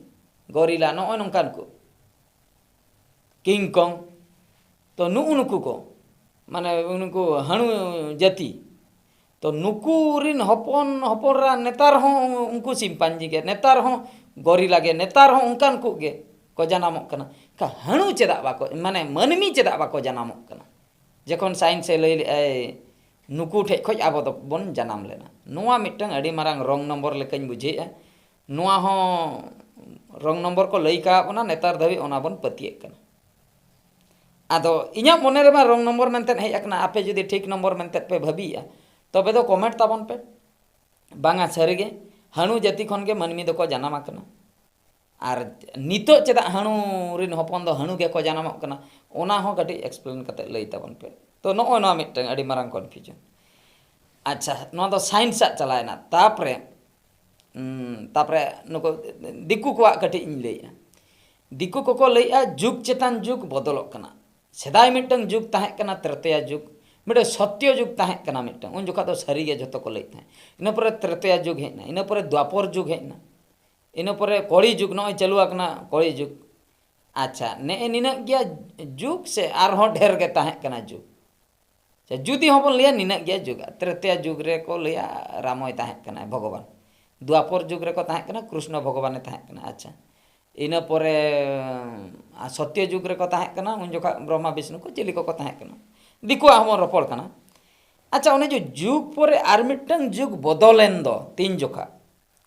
ᱜᱚᱨᱤᱞᱟ, ᱱᱚᱜᱼᱚᱭ ᱱᱚᱝᱠᱟᱱ ᱠᱚ, ᱠᱤᱝ ᱠᱚᱝ᱾ ᱛᱚ ᱱᱩᱜᱼᱩ ᱱᱩᱠᱩ ᱠᱚ, ᱢᱟᱱᱮ ᱱᱩᱠᱩ ᱦᱟᱹᱬᱩ ᱡᱟᱹᱛᱤ, ᱛᱚ ᱱᱩᱠᱩ ᱨᱤᱱ ᱦᱚᱯᱚᱱ ᱦᱚᱯᱚᱱ ᱨᱟ ᱱᱮᱛᱟᱨ ᱦᱚᱸ ᱩᱱᱠᱩ ᱥᱤᱢᱯᱟᱧᱡᱤ ᱜᱮ, ᱱᱮᱛᱟᱨ ᱦᱚᱸ ᱜᱚᱨᱤᱞᱟ ᱜᱮ, ᱱᱮᱛᱟᱨ ᱦᱚᱸ ᱚᱱᱠᱟᱱ ᱠᱚ ᱜᱮ ᱠᱚ ᱡᱟᱱᱟᱢᱚᱜ ᱠᱟᱱᱟ᱾ ᱠᱟ ᱦᱟᱹᱬᱩ ᱪᱮᱫᱟᱜ ᱵᱟᱠᱚ, ᱢᱟᱱᱮ ᱢᱟᱹᱱᱢᱤ ᱪᱮᱫᱟᱜ ᱵᱟᱠᱚ ᱡᱟᱱᱟᱢᱚᱜ ᱠᱟᱱᱟ? ᱡᱚᱠᱷᱚᱱ ᱥᱟᱭᱮᱱᱥ ᱮ ᱞᱟᱹᱭ ᱞᱮᱜᱼᱟᱭ, ᱱᱩᱠᱩ ᱴᱷᱮᱡ ᱠᱷᱚᱡ ᱟᱵᱚ ᱫᱚᱵᱚᱱ ᱡᱟᱱᱟᱢ ᱞᱮᱱᱟ᱾ ᱱᱚᱣᱟ ᱢᱤᱫᱴᱟᱝ ᱟᱹᱰᱤ ᱢᱟᱨᱟᱝ ᱨᱚᱝ ᱱᱚᱢᱵᱚᱨ ᱞᱮᱠᱟᱧ ᱵᱩᱡᱷᱟᱹᱣᱮᱫᱼᱟ᱾ ᱱᱚᱣᱟ ᱦᱚᱸ ᱨᱚᱝ ᱱᱚᱢᱵᱚᱨ ᱠᱚ ᱞᱟᱹᱭ ᱠᱟᱣᱟᱫ ᱵᱚᱱᱟ, ᱱᱮᱛᱟᱨ ᱫᱷᱟᱹᱵᱤᱡ ᱚᱱᱟ ᱵᱚᱱ ᱯᱟᱹᱛᱭᱟᱹᱜ ᱠᱟᱱᱟ᱾ ᱟᱫᱚ ᱤᱧᱟᱹᱜ ᱢᱚᱱᱮ ᱨᱮᱢᱟ ᱨᱚᱝ ᱱᱚᱢᱵᱚᱨ ᱢᱮᱱᱛᱮ ᱦᱮᱡ ᱟᱠᱟᱱᱟ, ᱟᱯᱮ ᱡᱩᱫᱤ ᱴᱷᱤᱠ ᱱᱚᱢᱵᱚᱨ ᱢᱮᱱᱛᱮ ᱯᱮ ᱵᱷᱟᱹᱵᱤᱭᱮᱫᱼᱟ, ᱛᱚᱵᱮ ᱫᱚ ᱠᱚᱢᱮᱱᱴ ᱛᱟᱵᱚᱱ ᱯᱮ᱾ ᱵᱟᱝᱟ, ᱥᱟᱹᱨᱤᱜᱮ ᱦᱟᱹᱬᱩ ᱡᱟᱹᱛᱤ ᱠᱷᱚᱱ ᱜᱮ ᱢᱟᱹᱱᱢᱤ ᱫᱚᱠᱚ ᱡᱟᱱᱟᱢ ᱟᱠᱟᱱᱟ᱾ ᱟᱨ ᱱᱤᱛᱚᱜ ᱪᱮᱫᱟᱜ ᱦᱟᱹᱬᱩ ᱨᱮᱱ ᱦᱚᱯᱚᱱ ᱫᱚ ᱦᱟᱹᱬᱩ ᱜᱮᱠᱚ ᱡᱟᱱᱟᱢᱚᱜ ᱠᱟᱱᱟ, ᱚᱱᱟ ᱦᱚᱸ ᱠᱟᱹᱴᱤᱡ ᱮᱠᱥᱯᱞᱮᱱ ᱠᱟᱛᱮ ᱞᱟᱹᱭ ᱛᱟᱵᱚᱱ ᱯᱮ᱾ ᱛᱚ, ᱱᱚᱜᱼᱚᱭ ᱱᱚᱣᱟ ᱢᱤᱫᱴᱟᱝ ᱟᱹᱰᱤ ᱢᱟᱨᱟᱝ ᱠᱚᱱᱯᱷᱤᱭᱩᱡᱚᱱ᱾ ᱟᱪᱪᱷᱟ, ᱱᱚᱣᱟ ᱫᱚ ᱥᱟᱭᱮᱱᱥ ᱟᱜ ᱪᱟᱞᱟᱣᱮᱱᱟ᱾ ᱛᱟᱯᱚᱨᱮ ᱩᱸ, ᱛᱟᱯᱚᱨᱮ ᱱᱩᱠᱩ ᱫᱤᱠᱩ ᱠᱚᱣᱟᱜ ᱠᱟᱹᱴᱤᱡ ᱤᱧ ᱞᱟᱹᱭᱮᱜᱼᱟ᱾ ᱫᱤᱠᱩ ᱠᱚᱠᱚ ᱞᱟᱹᱭᱮᱜᱼᱟ, ᱡᱩᱜᱽ ᱪᱮᱛᱟᱱ ᱡᱩᱜᱽ ᱵᱚᱫᱚᱞᱚᱜ ᱠᱟᱱᱟ᱾ ᱥᱮᱫᱟᱭ ᱢᱤᱫᱴᱟᱝ ᱡᱩᱜᱽ ᱛᱟᱦᱮᱸ ᱠᱟᱱᱟ, ᱛᱨᱮᱛᱚᱭᱟ ᱡᱩᱜᱽ, ᱢᱤᱫᱴᱟᱝ ᱥᱚᱛᱭᱚ ᱡᱩᱜᱽ ᱛᱟᱦᱮᱸ ᱠᱟᱱᱟ ᱢᱤᱫᱴᱟᱝ, ᱩᱱ ᱡᱚᱠᱷᱟᱜ ᱫᱚ ᱥᱟᱹᱨᱤᱜᱮ ᱡᱷᱚᱛᱚ ᱠᱚ ᱞᱟᱹᱭᱮᱫ ᱛᱟᱦᱮᱸᱫ᱾ ᱤᱱᱟᱹ ᱯᱚᱨᱮ ᱛᱨᱮᱛᱚᱭᱟ ᱡᱩᱜᱽ ᱦᱮᱡ ᱮᱱᱟ, ᱤᱱᱟᱹ ᱯᱚᱨᱮ ᱫᱣᱟᱯᱚᱨ ᱡᱩᱜᱽ ᱦᱮᱡ ᱮᱱᱟ, ᱤᱱᱟᱹ ᱯᱚᱨᱮ ᱠᱚᱲᱤ ᱡᱩᱜᱽ, ᱱᱚᱜᱼᱚᱭ ᱪᱟᱹᱞᱩ ᱟᱠᱟᱱᱟ ᱠᱚᱲᱤ ᱡᱩᱜᱽ᱾ ᱟᱪᱪᱷᱟ, ᱱᱮᱜᱼᱮ ᱱᱤᱱᱟᱹᱜ ᱜᱮᱭᱟ ᱡᱩᱜᱽ ᱥᱮ ᱟᱨᱦᱚᱸ ᱰᱷᱮᱨ ᱜᱮ ᱛᱟᱦᱮᱸ ᱠᱟᱱᱟ ᱡᱩᱜᱽ? ᱟᱪᱪᱷᱟ, ᱡᱩᱫᱤ ᱦᱚᱸᱵᱚᱱ ᱞᱟᱹᱭᱟ ᱱᱤᱱᱟᱹᱜ ᱜᱮᱭᱟ ᱡᱩᱜᱽ, ᱛᱨᱮᱛᱚᱭᱟ ᱡᱩᱜᱽ ᱨᱮᱠᱚ ᱞᱟᱹᱭᱟ ᱨᱟᱢᱚᱭ ᱛᱟᱦᱮᱸ ᱠᱟᱱᱟᱭ, ᱵᱷᱚᱜᱚᱵᱟᱱ᱾ ᱫᱣᱟᱯᱚᱨ ᱡᱩᱜᱽ ᱨᱮᱠᱚ ᱛᱟᱦᱮᱸ ᱠᱟᱱᱟ, ᱠᱨᱤᱥᱱᱚ ᱵᱷᱚᱜᱚᱵᱟᱱᱮ ᱛᱟᱦᱮᱸ ᱠᱟᱱᱟ᱾ ᱟᱪᱪᱷᱟ, ᱤᱱᱟᱹ ᱯᱚᱨᱮ, ᱟᱨ ᱥᱚᱛᱭᱚ ᱡᱩᱜᱽ ᱨᱮᱠᱚ ᱛᱟᱦᱮᱸ ᱠᱟᱱᱟ, ᱩᱱ ᱡᱚᱠᱷᱟᱜ ᱵᱨᱚᱦᱢᱟ ᱵᱤᱥᱱᱩ ᱠᱚ ᱪᱤᱞᱤ ᱠᱚᱠᱚ ᱛᱟᱦᱮᱸ ᱠᱟᱱᱟ, ᱫᱤᱠᱩᱣᱟᱜ ᱦᱚᱸᱵᱚᱱ ᱨᱚᱯᱚᱲ ᱠᱟᱱᱟ᱾ ᱟᱪᱪᱷᱟ, ᱚᱱᱮ ᱡᱮ ᱡᱩᱜᱽ ᱯᱚᱨᱮ ᱟᱨ ᱢᱤᱫᱴᱟᱝ ᱡᱩᱜᱽ ᱵᱚᱫᱚᱞᱮᱱ ᱫᱚ ᱛᱤᱱ ᱡᱚᱠᱷᱟᱜ?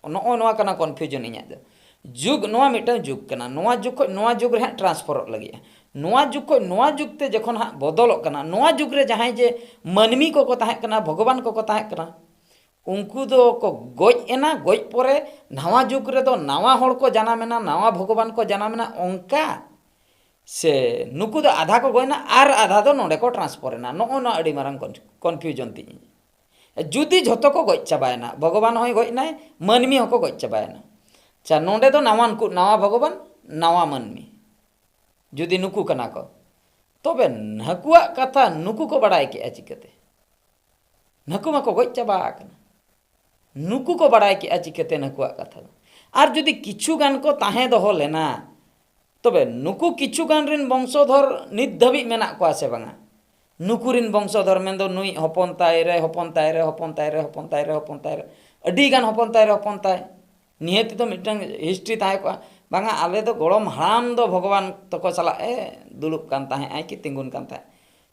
ᱱᱚᱜᱼᱚ ᱱᱚᱣᱟ ᱠᱟᱱᱟ ᱠᱚᱱᱯᱷᱤᱭᱩᱡᱚᱱ ᱤᱧᱟᱹᱜ ᱫᱚ᱾ ᱡᱩᱜᱽ, ᱱᱚᱣᱟ ᱢᱤᱫᱴᱟᱝ ᱡᱩᱜᱽ ᱠᱟᱱᱟ, ᱱᱚᱣᱟ ᱡᱩᱜᱽ ᱠᱷᱚᱱ ᱱᱚᱣᱟ ᱡᱩᱜᱽ ᱨᱮ ᱦᱟᱸᱜ ᱴᱨᱟᱱᱥᱯᱷᱟᱨᱚᱜ ᱞᱟᱹᱜᱤᱫᱼᱟ᱾ ᱱᱚᱣᱟ ᱡᱩᱜᱽ ᱠᱷᱚᱱ ᱱᱚᱣᱟ ᱡᱩᱜᱽ ᱛᱮ ᱡᱚᱠᱷᱚᱱ ᱦᱟᱸᱜ ᱵᱚᱫᱚᱞᱚᱜ ᱠᱟᱱᱟ, ᱱᱚᱣᱟ ᱡᱩᱜᱽ ᱨᱮ ᱡᱟᱦᱟᱸᱭ ᱡᱮ ᱢᱟᱹᱱᱢᱤ ᱠᱚᱠᱚ ᱛᱟᱦᱮᱸ ᱠᱟᱱᱟ, ᱵᱷᱚᱜᱚᱵᱟᱱ ᱠᱚᱠᱚ ᱛᱟᱦᱮᱸ ᱠᱟᱱᱟ, ᱩᱱᱠᱩ ᱫᱚ ᱠᱚ ᱜᱚᱡ ᱮᱱᱟ᱾ ᱜᱚᱡ ᱯᱚᱨᱮ ᱱᱟᱣᱟ ᱡᱩᱜᱽ ᱨᱮᱫᱚ ᱱᱟᱣᱟ ᱦᱚᱲ ᱠᱚ ᱡᱟᱱᱟᱢ ᱮᱱᱟ, ᱱᱟᱣᱟ ᱵᱷᱚᱜᱚᱵᱟᱱ ᱠᱚ ᱡᱟᱱᱟᱢ ᱮᱱᱟ, ᱚᱱᱠᱟ ᱥᱮ ᱱᱩᱠᱩ ᱫᱚ ᱟᱫᱷᱟ ᱠᱚ ᱜᱚᱡ ᱮᱱᱟ ᱟᱨ ᱟᱫᱷᱟ ᱫᱚ ᱱᱚᱰᱮ ᱠᱚ ᱴᱨᱟᱱᱥᱯᱷᱟᱨ ᱮᱱᱟ? ᱱᱚᱜᱼᱚ ᱱᱚᱣᱟ ᱟᱹᱰᱤ ᱢᱟᱨᱟᱝ ᱠᱚᱱ-, ᱠᱚᱱᱯᱷᱤᱭᱩᱡᱚᱱ ᱛᱤᱧ᱾ ᱡᱩᱫᱤ ᱡᱷᱚᱛᱚ ᱠᱚ ᱜᱚᱡ ᱪᱟᱵᱟᱭᱮᱱᱟ, ᱵᱷᱚᱜᱚᱵᱟᱱ ᱦᱚᱸᱭ ᱜᱚᱡ ᱮᱱᱟᱭ, ᱢᱟᱹᱱᱢᱤ ᱦᱚᱸᱠᱚ ᱜᱚᱡ ᱪᱟᱵᱟᱭᱮᱱᱟ, ᱟᱪᱪᱷᱟ, ᱱᱚᱰᱮ ᱫᱚ ᱱᱟᱣᱟ ᱱᱩᱠᱩ, ᱱᱟᱣᱟ ᱵᱷᱚᱜᱚᱵᱟᱱ, ᱱᱟᱣᱟ ᱢᱟᱹᱱᱢᱤ, ᱡᱩᱫᱤ ᱱᱩᱠᱩ ᱠᱟᱱᱟ ᱠᱚ, ᱛᱚᱵᱮ ᱱᱩᱠᱩᱣᱟᱜ ᱠᱟᱛᱷᱟ ᱱᱩᱠᱩ ᱠᱚ ᱵᱟᱲᱟᱭ ᱠᱮᱜᱼᱟ ᱪᱤᱠᱟᱹᱛᱮ? ᱱᱩᱠᱩ ᱢᱟᱠᱚ ᱜᱚᱡ ᱪᱟᱵᱟ ᱟᱠᱟᱱᱟ᱾ ᱱᱩᱠᱩ ᱠᱚ ᱵᱟᱲᱟᱭ ᱠᱮᱜᱼᱟ ᱪᱤᱠᱟᱹᱛᱮ ᱱᱩᱠᱩᱣᱟᱜ ᱠᱟᱛᱷᱟ ᱫᱚ? ᱟᱨ ᱡᱩᱫᱤ ᱠᱤᱪᱷᱩ ᱜᱟᱱ ᱠᱚ ᱛᱟᱦᱮᱸ ᱫᱚᱦᱚ ᱞᱮᱱᱟ, ᱛᱚᱵᱮ ᱱᱩᱠᱩ ᱠᱤᱪᱷᱩ ᱜᱟᱱ ᱨᱮᱱ ᱵᱚᱝᱥᱚᱫᱷᱚᱨ ᱱᱤᱛ ᱫᱷᱟᱹᱵᱤᱡ ᱢᱮᱱᱟᱜ ᱠᱚᱣᱟ ᱥᱮ ᱵᱟᱝᱟ? ᱱᱩᱠᱩ ᱨᱮᱱ ᱵᱚᱝᱥᱚᱫᱷᱚᱨ ᱢᱮᱱᱫᱚ ᱱᱩᱭ ᱦᱚᱯᱚᱱ ᱛᱟᱭ ᱨᱮ, ᱦᱚᱯᱚᱱ ᱛᱟᱭ ᱨᱮ, ᱦᱚᱯᱚᱱ ᱛᱟᱭ ᱨᱮ, ᱦᱚᱯᱚᱱ ᱛᱟᱭ ᱨᱮ, ᱦᱚᱯᱚᱱ ᱛᱟᱭ ᱨᱮ, ᱟᱹᱰᱤ ᱜᱟᱱ ᱦᱚᱯᱚᱱ ᱛᱟᱭ ᱨᱮ, ᱦᱚᱯᱚᱱ ᱛᱟᱭ᱾ ᱱᱤᱦᱟᱹᱛ ᱫᱚ ᱢᱤᱫᱴᱟᱝ ᱦᱤᱥᱴᱨᱤ ᱛᱟᱦᱮᱸ ᱠᱚᱜᱼᱟ, ᱵᱟᱝᱟ, ᱟᱞᱮ ᱫᱚ ᱜᱚᱲᱚᱢ ᱦᱟᱲᱟᱢ ᱫᱚ ᱵᱷᱚᱜᱚᱵᱟᱱ ᱛᱟᱠᱚ ᱥᱟᱞᱟᱜ ᱮ ᱫᱩᱲᱩᱵ ᱠᱟᱱ ᱛᱟᱦᱮᱸᱜ ᱟᱭ ᱠᱤ ᱛᱤᱸᱜᱩᱱ ᱠᱟᱱ ᱛᱟᱦᱮᱸᱫ᱾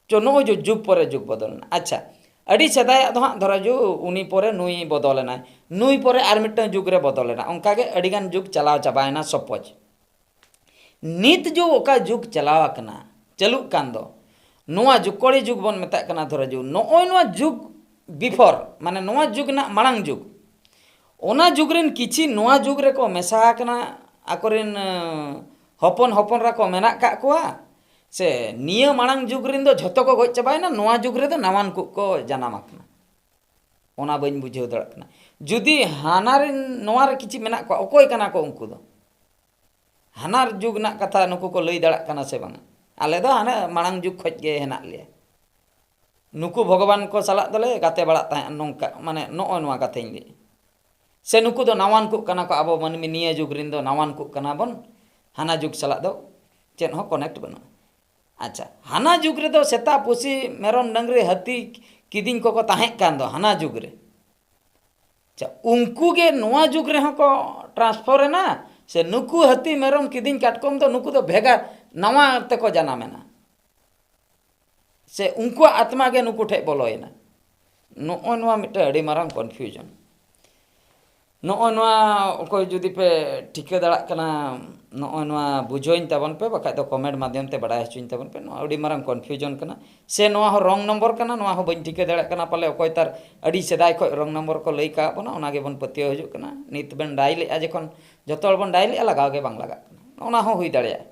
ᱪᱚ, ᱱᱚᱜᱼᱚᱭ ᱡᱮ ᱡᱩᱜᱽ ᱯᱚᱨᱮ ᱡᱩᱜᱽ ᱵᱚᱫᱚᱞ ᱮᱱᱟ᱾ ᱟᱪᱪᱷᱟ, ᱟᱹᱰᱤ ᱥᱮᱫᱟᱭᱟᱜ ᱫᱚ ᱦᱟᱸᱜ ᱫᱷᱚᱨᱚ ᱡᱩ-, ᱩᱱᱤ ᱯᱚᱨᱮ ᱱᱩᱭ ᱵᱚᱫᱚᱞ ᱮᱱᱟᱭ, ᱱᱩᱭ ᱯᱚᱨᱮ ᱟᱨ ᱢᱤᱫᱴᱟᱝ ᱡᱩᱜᱽ ᱨᱮ ᱵᱚᱫᱚᱞ ᱮᱱᱟ, ᱚᱱᱠᱟᱜᱮ ᱟᱹᱰᱤᱜᱟᱱ ᱡᱩᱜᱽ ᱪᱟᱞᱟᱣ ᱪᱟᱵᱟᱭᱮᱱᱟ, ᱥᱚᱯᱚᱡᱽ᱾ ᱱᱤᱛ ᱡᱩᱜᱽ ᱚᱠᱟ ᱡᱩᱜᱽ ᱪᱟᱞᱟᱣ ᱟᱠᱟᱱᱟ, ᱪᱟᱹᱞᱩᱜ ᱠᱟᱱ ᱫᱚ, ᱱᱚᱣᱟ ᱡᱩᱜᱽ, ᱠᱚᱲᱤ ᱡᱩᱜᱽ ᱵᱚᱱ ᱢᱮᱛᱟᱜ ᱠᱟᱱᱟ ᱫᱷᱚᱨᱚ ᱡᱩᱜᱽ, ᱱᱚᱜᱼᱚᱭ ᱱᱚᱣᱟ ᱡᱩᱜᱽ ᱵᱤᱯᱷᱚᱨ, ᱢᱟᱱᱮ ᱱᱚᱣᱟ ᱡᱩᱜᱽ ᱨᱮᱱᱟᱜ ᱢᱟᱲᱟᱝ ᱡᱩᱜᱽ, ᱚᱱᱟ ᱡᱩᱜᱽ ᱨᱮᱱ ᱠᱤᱪᱷᱤ ᱱᱚᱣᱟ ᱡᱩᱜᱽ ᱨᱮᱠᱚ ᱢᱮᱥᱟ ᱟᱠᱟᱱᱟ, ᱟᱠᱚᱨᱮᱱ ᱦᱚᱯᱚᱱ ᱦᱚᱯᱚᱱ ᱨᱟᱠᱚ ᱢᱮᱱᱟᱜ ᱠᱟᱜ ᱠᱚᱣᱟ, ᱥᱮ ᱱᱤᱭᱟᱹ ᱢᱟᱲᱟᱝ ᱡᱩᱜᱽ ᱨᱮᱱ ᱫᱚ ᱡᱷᱚᱛᱚ ᱠᱚ ᱜᱚᱡ ᱪᱟᱵᱟᱭᱮᱱᱟ, ᱱᱚᱣᱟ ᱡᱩᱜᱽ ᱨᱮᱫᱚ ᱱᱟᱣᱟᱱ ᱠᱚ ᱠᱚ ᱡᱟᱱᱟᱢ ᱟᱠᱟᱱᱟ? ᱚᱱᱟ ᱵᱟᱹᱧ ᱵᱩᱡᱷᱟᱹᱣ ᱫᱟᱲᱮᱭᱟᱜ ᱠᱟᱱᱟ᱾ ᱡᱩᱫᱤ ᱦᱟᱱᱟ ᱨᱮᱱ ᱱᱚᱣᱟ ᱨᱮ ᱠᱤᱪᱷᱤ ᱢᱮᱱᱟᱜ ᱠᱚᱣᱟ, ᱚᱠᱚᱭ ᱠᱟᱱᱟ ᱠᱚ ᱩᱱᱠᱩ ᱫᱚ? ᱦᱟᱱᱟᱨ ᱡᱩᱜᱽ ᱨᱮᱱᱟᱜ ᱠᱟᱛᱷᱟ ᱱᱩᱠᱩ ᱠᱚ ᱞᱟᱹᱭ ᱫᱟᱲᱮᱭᱟᱜ ᱠᱟᱱᱟ ᱥᱮ ᱵᱟᱝᱟ? ᱟᱞᱮ ᱫᱚ ᱦᱟᱱᱮ ᱢᱟᱲᱟᱝ ᱡᱩᱜᱽ ᱠᱷᱚᱱ ᱜᱮ ᱦᱮᱱᱟᱜ ᱞᱮᱭᱟ, ᱱᱩᱠᱩ ᱵᱷᱚᱜᱚᱵᱟᱱ ᱠᱚ ᱥᱟᱞᱟᱜ ᱫᱚᱞᱮ ᱜᱟᱛᱮ ᱵᱟᱲᱟᱜ ᱛᱟᱦᱮᱸᱫ, ᱱᱚᱝᱠᱟ ᱢᱟᱱᱮ ᱱᱚᱜᱼᱚᱭ ᱱᱚᱣᱟ ᱠᱟᱛᱷᱟᱧ ᱞᱟᱹᱭ᱾ ᱥᱮ ᱱᱩᱠᱩ ᱫᱚ ᱱᱟᱣᱟᱱ ᱠᱚ ᱠᱟᱱᱟ ᱠᱚ, ᱟᱵᱚ ᱢᱟᱹᱱᱢᱤ ᱱᱤᱭᱟᱹ ᱡᱩᱜᱽ ᱨᱮᱱ ᱫᱚ ᱱᱟᱣᱟᱱ ᱠᱚ ᱠᱟᱱᱟ ᱵᱚᱱ, ᱦᱟᱱᱟ ᱡᱩᱜᱽ ᱥᱟᱞᱟᱜ ᱫᱚ ᱪᱮᱫ ᱦᱚᱸ ᱠᱚᱱᱮᱠᱴ ᱵᱟᱹᱱᱩᱜᱼᱟ᱾ ᱟᱪᱪᱷᱟ, ᱦᱟᱱᱟ ᱡᱩᱜᱽ ᱨᱮᱫᱚ ᱥᱮᱛᱟ, ᱯᱩᱥᱤ, ᱢᱮᱨᱚᱢ, ᱰᱟᱹᱝᱨᱤ, ᱦᱟᱹᱛᱤ, ᱠᱤᱫᱤᱧ ᱠᱚᱠᱚ ᱛᱟᱦᱮᱸ ᱠᱟᱱ ᱫᱚ ᱦᱟᱱᱟ ᱡᱩᱜᱽ ᱨᱮ᱾ ᱟᱪᱪᱷᱟ, ᱩᱱᱠᱩ ᱜᱮ ᱱᱚᱣᱟ ᱡᱩᱜᱽ ᱨᱮᱦᱚᱸ ᱠᱚ ᱴᱨᱟᱱᱥᱯᱷᱟᱨ ᱮᱱᱟ? ᱥᱮ ᱱᱩᱠᱩ ᱦᱟᱹᱛᱤ, ᱢᱮᱨᱚᱢ, ᱠᱤᱫᱤᱧ, ᱠᱟᱴᱠᱚᱢ ᱫᱚ ᱱᱩᱠᱩ ᱫᱚ ᱵᱷᱮᱜᱟᱨ, ᱱᱟᱣᱟ ᱛᱮᱠᱚ ᱡᱟᱱᱟᱢ ᱮᱱᱟ? ᱥᱮ ᱩᱱᱠᱩᱣᱟᱜ ᱟᱛᱢᱟ ᱜᱮ ᱱᱩᱠᱩ ᱴᱷᱮᱱ ᱵᱚᱞᱚᱭᱮᱱᱟ? ᱱᱚᱜᱼᱚᱭ ᱱᱚᱣᱟ ᱢᱤᱫᱴᱮᱱ ᱟᱹᱰᱤ ᱢᱟᱨᱟᱝ ᱠᱚᱱᱯᱷᱤᱭᱩᱡᱚᱱ᱾ ᱱᱚᱜᱼᱚᱭ ᱱᱚᱣᱟ ᱚᱠᱚᱭ ᱡᱩᱫᱤ ᱯᱮ ᱴᱷᱤᱠᱟᱹ ᱫᱟᱲᱮᱭᱟᱜ ᱠᱟᱱᱟ, ᱱᱚᱜᱼᱚᱭ ᱱᱚᱣᱟ ᱵᱩᱡᱷᱟᱹᱣᱟᱹᱧ ᱛᱟᱵᱚᱱ ᱯᱮ, ᱵᱟᱠᱷᱟᱡ ᱫᱚ ᱠᱚᱢᱮᱱᱴ ᱢᱟᱫᱽᱫᱷᱚᱢ ᱛᱮ ᱵᱟᱲᱟᱭ ᱦᱚᱪᱚᱧ ᱛᱟᱵᱚᱱ ᱯᱮ᱾ ᱱᱚᱣᱟ ᱟᱹᱰᱤ ᱢᱟᱨᱟᱝ ᱠᱚᱱᱯᱷᱤᱭᱩᱡᱚᱱ ᱠᱟᱱᱟ, ᱥᱮ ᱱᱚᱣᱟ ᱦᱚᱸ ᱨᱚᱝ ᱱᱚᱢᱵᱚᱨ ᱠᱟᱱᱟ, ᱱᱚᱣᱟ ᱦᱚᱸ ᱵᱟᱹᱧ ᱴᱷᱤᱠᱟᱹ ᱫᱟᱲᱮᱭᱟᱜ ᱠᱟᱱᱟ᱾ ᱯᱟᱞᱮ ᱚᱠᱚᱭ ᱛᱟᱨ ᱟᱹᱰᱤ ᱥᱮᱫᱟᱭ ᱠᱷᱚᱱ ᱨᱚᱝ ᱱᱚᱢᱵᱚᱨ ᱠᱚ ᱞᱟᱹᱭ ᱠᱟᱜ ᱵᱚᱱᱟ, ᱚᱱᱟ ᱜᱮᱵᱚᱱ ᱯᱟᱹᱛᱭᱟᱹᱣ ᱦᱤᱡᱩᱜ ᱠᱟᱱᱟ᱾ ᱱᱤᱛ ᱵᱮᱱ ᱰᱟᱭᱞᱮᱜᱼᱟ, ᱡᱚᱠᱷᱚᱱ ᱡᱚᱛᱚ ᱦᱚᱲ ᱵᱚᱱ ᱰᱟᱭᱞᱮᱜᱼᱟ, ᱞᱟᱜᱟᱣ ᱜᱮ ᱵᱟᱝ ᱞᱟᱜᱟᱜ ᱠᱟᱱᱟ᱾ ᱚᱱᱟ ᱦᱚᱸ ᱦᱩᱭ ᱫᱟᱲᱮᱭᱟᱜᱼᱟ᱾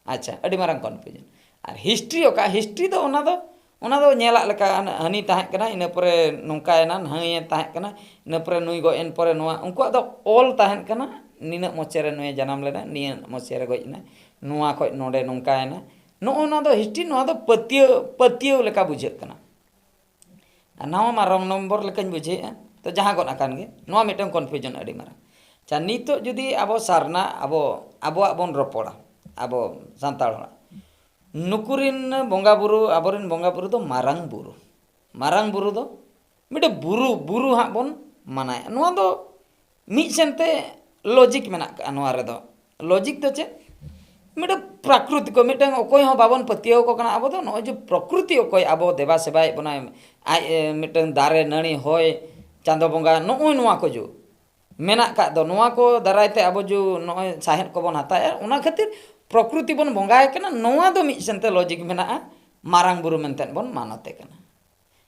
ᱟᱪᱪᱷᱟ, ᱟᱹᱰᱤ ᱢᱟᱨᱟᱝ ᱠᱚᱱᱯᱷᱤᱭᱩᱡᱚᱱ᱾ ᱟᱨ ᱦᱤᱥᱴᱨᱤ ᱚᱠᱟ? ᱦᱤᱥᱴᱨᱤ ᱫᱚ ᱚᱱᱟ ᱫᱚ, ᱚᱱᱟ ᱫᱚ ᱧᱮᱞᱟᱜ ᱞᱮᱠᱟ, ᱦᱟᱱ-, ᱦᱟᱹᱱᱤ ᱛᱟᱦᱮᱸ ᱠᱟᱱᱟ, ᱤᱱᱟᱹ ᱯᱚᱨᱮ ᱱᱚᱝᱠᱟᱭᱮᱱᱟ, ᱱᱟᱹᱭᱮ ᱛᱟᱦᱮᱸ ᱠᱟᱱᱟ, ᱤᱱᱟᱹ ᱯᱚᱨᱮ ᱱᱩᱭ ᱜᱚᱡ ᱮᱱ ᱯᱚᱨᱮ ᱱᱚᱣᱟ, ᱩᱱᱠᱩᱣᱟᱜ ᱫᱚ ᱚᱞ ᱛᱟᱦᱮᱱ ᱠᱟᱱᱟ, ᱱᱤᱱᱟᱹᱜ ᱢᱚᱪᱮ ᱨᱮ ᱱᱩᱭᱮ ᱡᱟᱱᱟᱢ ᱞᱮᱱᱟ, ᱱᱤᱭᱟᱹ ᱢᱚᱪᱮ ᱨᱮ ᱜᱚᱡ ᱮᱱᱟ, ᱱᱚᱣᱟ ᱠᱷᱚᱡ ᱱᱚᱰᱮ ᱱᱚᱝᱠᱟᱭᱮᱱᱟ᱾ ᱱᱚᱜᱼᱚ ᱱᱚᱣᱟ ᱫᱚ ᱦᱤᱥᱴᱨᱤ, ᱱᱚᱣᱟ ᱫᱚ ᱯᱟᱹᱛᱭᱟᱹᱣ, ᱯᱟᱹᱛᱭᱟᱹᱣ ᱞᱮᱠᱟ ᱵᱩᱡᱷᱟᱹᱜ ᱠᱟᱱᱟ᱾ ᱟᱨ ᱱᱚᱣᱟ ᱢᱟ ᱨᱚᱝ ᱱᱚᱢᱵᱚᱨ ᱞᱮᱠᱟᱧ ᱵᱩᱡᱷᱟᱹᱣᱮᱫᱼᱟ, ᱛᱚ ᱡᱟᱦᱟᱸ ᱜᱚᱫ ᱟᱠᱟᱱ ᱜᱮ, ᱱᱚᱣᱟ ᱢᱤᱫᱴᱟᱝ ᱠᱚᱱᱯᱷᱤᱭᱩᱡᱚᱱ ᱟᱹᱰᱤ ᱢᱟᱨᱟᱝ᱾ ᱟᱪᱪᱷᱟ, ᱱᱤᱛᱚᱜ ᱡᱩᱫᱤ ᱟᱵᱚ ᱥᱟᱨᱱᱟ, ᱟᱵᱚ, ᱟᱵᱚᱣᱟᱜ ᱵᱚᱱ ᱨᱚᱯᱚᱲᱟ, ᱟᱵᱚ ᱥᱟᱱᱛᱟᱲ ᱦᱚᱲᱟᱜ, ᱱᱩᱠᱩ ᱨᱤᱱ ᱵᱚᱸᱜᱟ ᱵᱩᱨᱩ, ᱟᱵᱚᱨᱮᱱ ᱵᱚᱸᱜᱟ ᱵᱩᱨᱩ ᱫᱚ ᱢᱟᱨᱟᱝ ᱵᱩᱨᱩ, ᱢᱟᱨᱟᱝ ᱵᱩᱨᱩ ᱫᱚ ᱢᱤᱫᱴᱮᱱ ᱵᱩᱨᱩ, ᱵᱩᱨᱩ ᱦᱟᱸᱜ ᱵᱚᱱ ᱢᱟᱱᱟᱭᱟ᱾ ᱱᱚᱣᱟ ᱫᱚ ᱢᱤᱫ ᱥᱮᱱᱛᱮ ᱞᱚᱡᱤᱠ ᱢᱮᱱᱟᱜ ᱠᱟᱜᱼᱟ ᱱᱚᱣᱟ ᱨᱮᱫᱚ᱾ ᱞᱚᱡᱤᱠ ᱫᱚ ᱪᱮᱫ? ᱢᱤᱫᱴᱮᱱ ᱯᱨᱟᱠᱨᱤᱛᱤᱠ, ᱢᱤᱫᱴᱟᱝ ᱚᱠᱚᱭ ᱦᱚᱸ ᱵᱟᱵᱚᱱ ᱯᱟᱹᱛᱭᱟᱹᱣ ᱟᱠᱚ ᱠᱟᱱᱟ ᱟᱵᱚ ᱫᱚ᱾ ᱱᱚᱜᱼᱚᱭ ᱡᱮ ᱯᱨᱚᱠᱨᱤᱛᱤ ᱚᱠᱚᱭ ᱟᱵᱚ ᱫᱮᱵᱟ ᱥᱮᱵᱟᱭᱮᱫ ᱵᱚᱱᱟᱭ, ᱟᱡ, ᱮ, ᱢᱤᱫᱴᱟᱝ ᱫᱟᱨᱮ, ᱱᱟᱹᱲᱤ, ᱦᱚᱭ, ᱪᱟᱸᱫᱚ ᱵᱚᱸᱜᱟ, ᱱᱚᱜᱼᱚᱭ ᱱᱚᱣᱟ ᱠᱚ ᱡᱩ ᱢᱮᱱᱟᱜ ᱠᱟᱜ ᱫᱚ, ᱱᱚᱣᱟ ᱠᱚ ᱫᱟᱨᱟᱭ ᱛᱮ ᱟᱵᱚ ᱡᱩ ᱱᱚᱜᱼᱚᱭ ᱥᱟᱦᱮᱫ ᱠᱚᱵᱚᱱ ᱦᱟᱛᱟᱣᱮᱫᱼᱟ, ᱚᱱᱟ ᱠᱷᱟᱹᱛᱤᱨ ᱯᱨᱚᱠᱨᱤᱛᱤ ᱵᱚᱱ ᱵᱚᱸᱜᱟᱭ ᱠᱟᱱᱟ᱾ ᱱᱚᱣᱟ ᱫᱚ ᱢᱤᱫ ᱥᱮᱱᱛᱮ ᱞᱚᱡᱤᱠ ᱢᱮᱱᱟᱜᱼᱟ, ᱢᱟᱨᱟᱝ ᱵᱩᱨᱩ ᱢᱮᱱᱛᱮ ᱵᱚᱱ ᱢᱟᱱᱚᱛᱮ ᱠᱟᱱᱟ᱾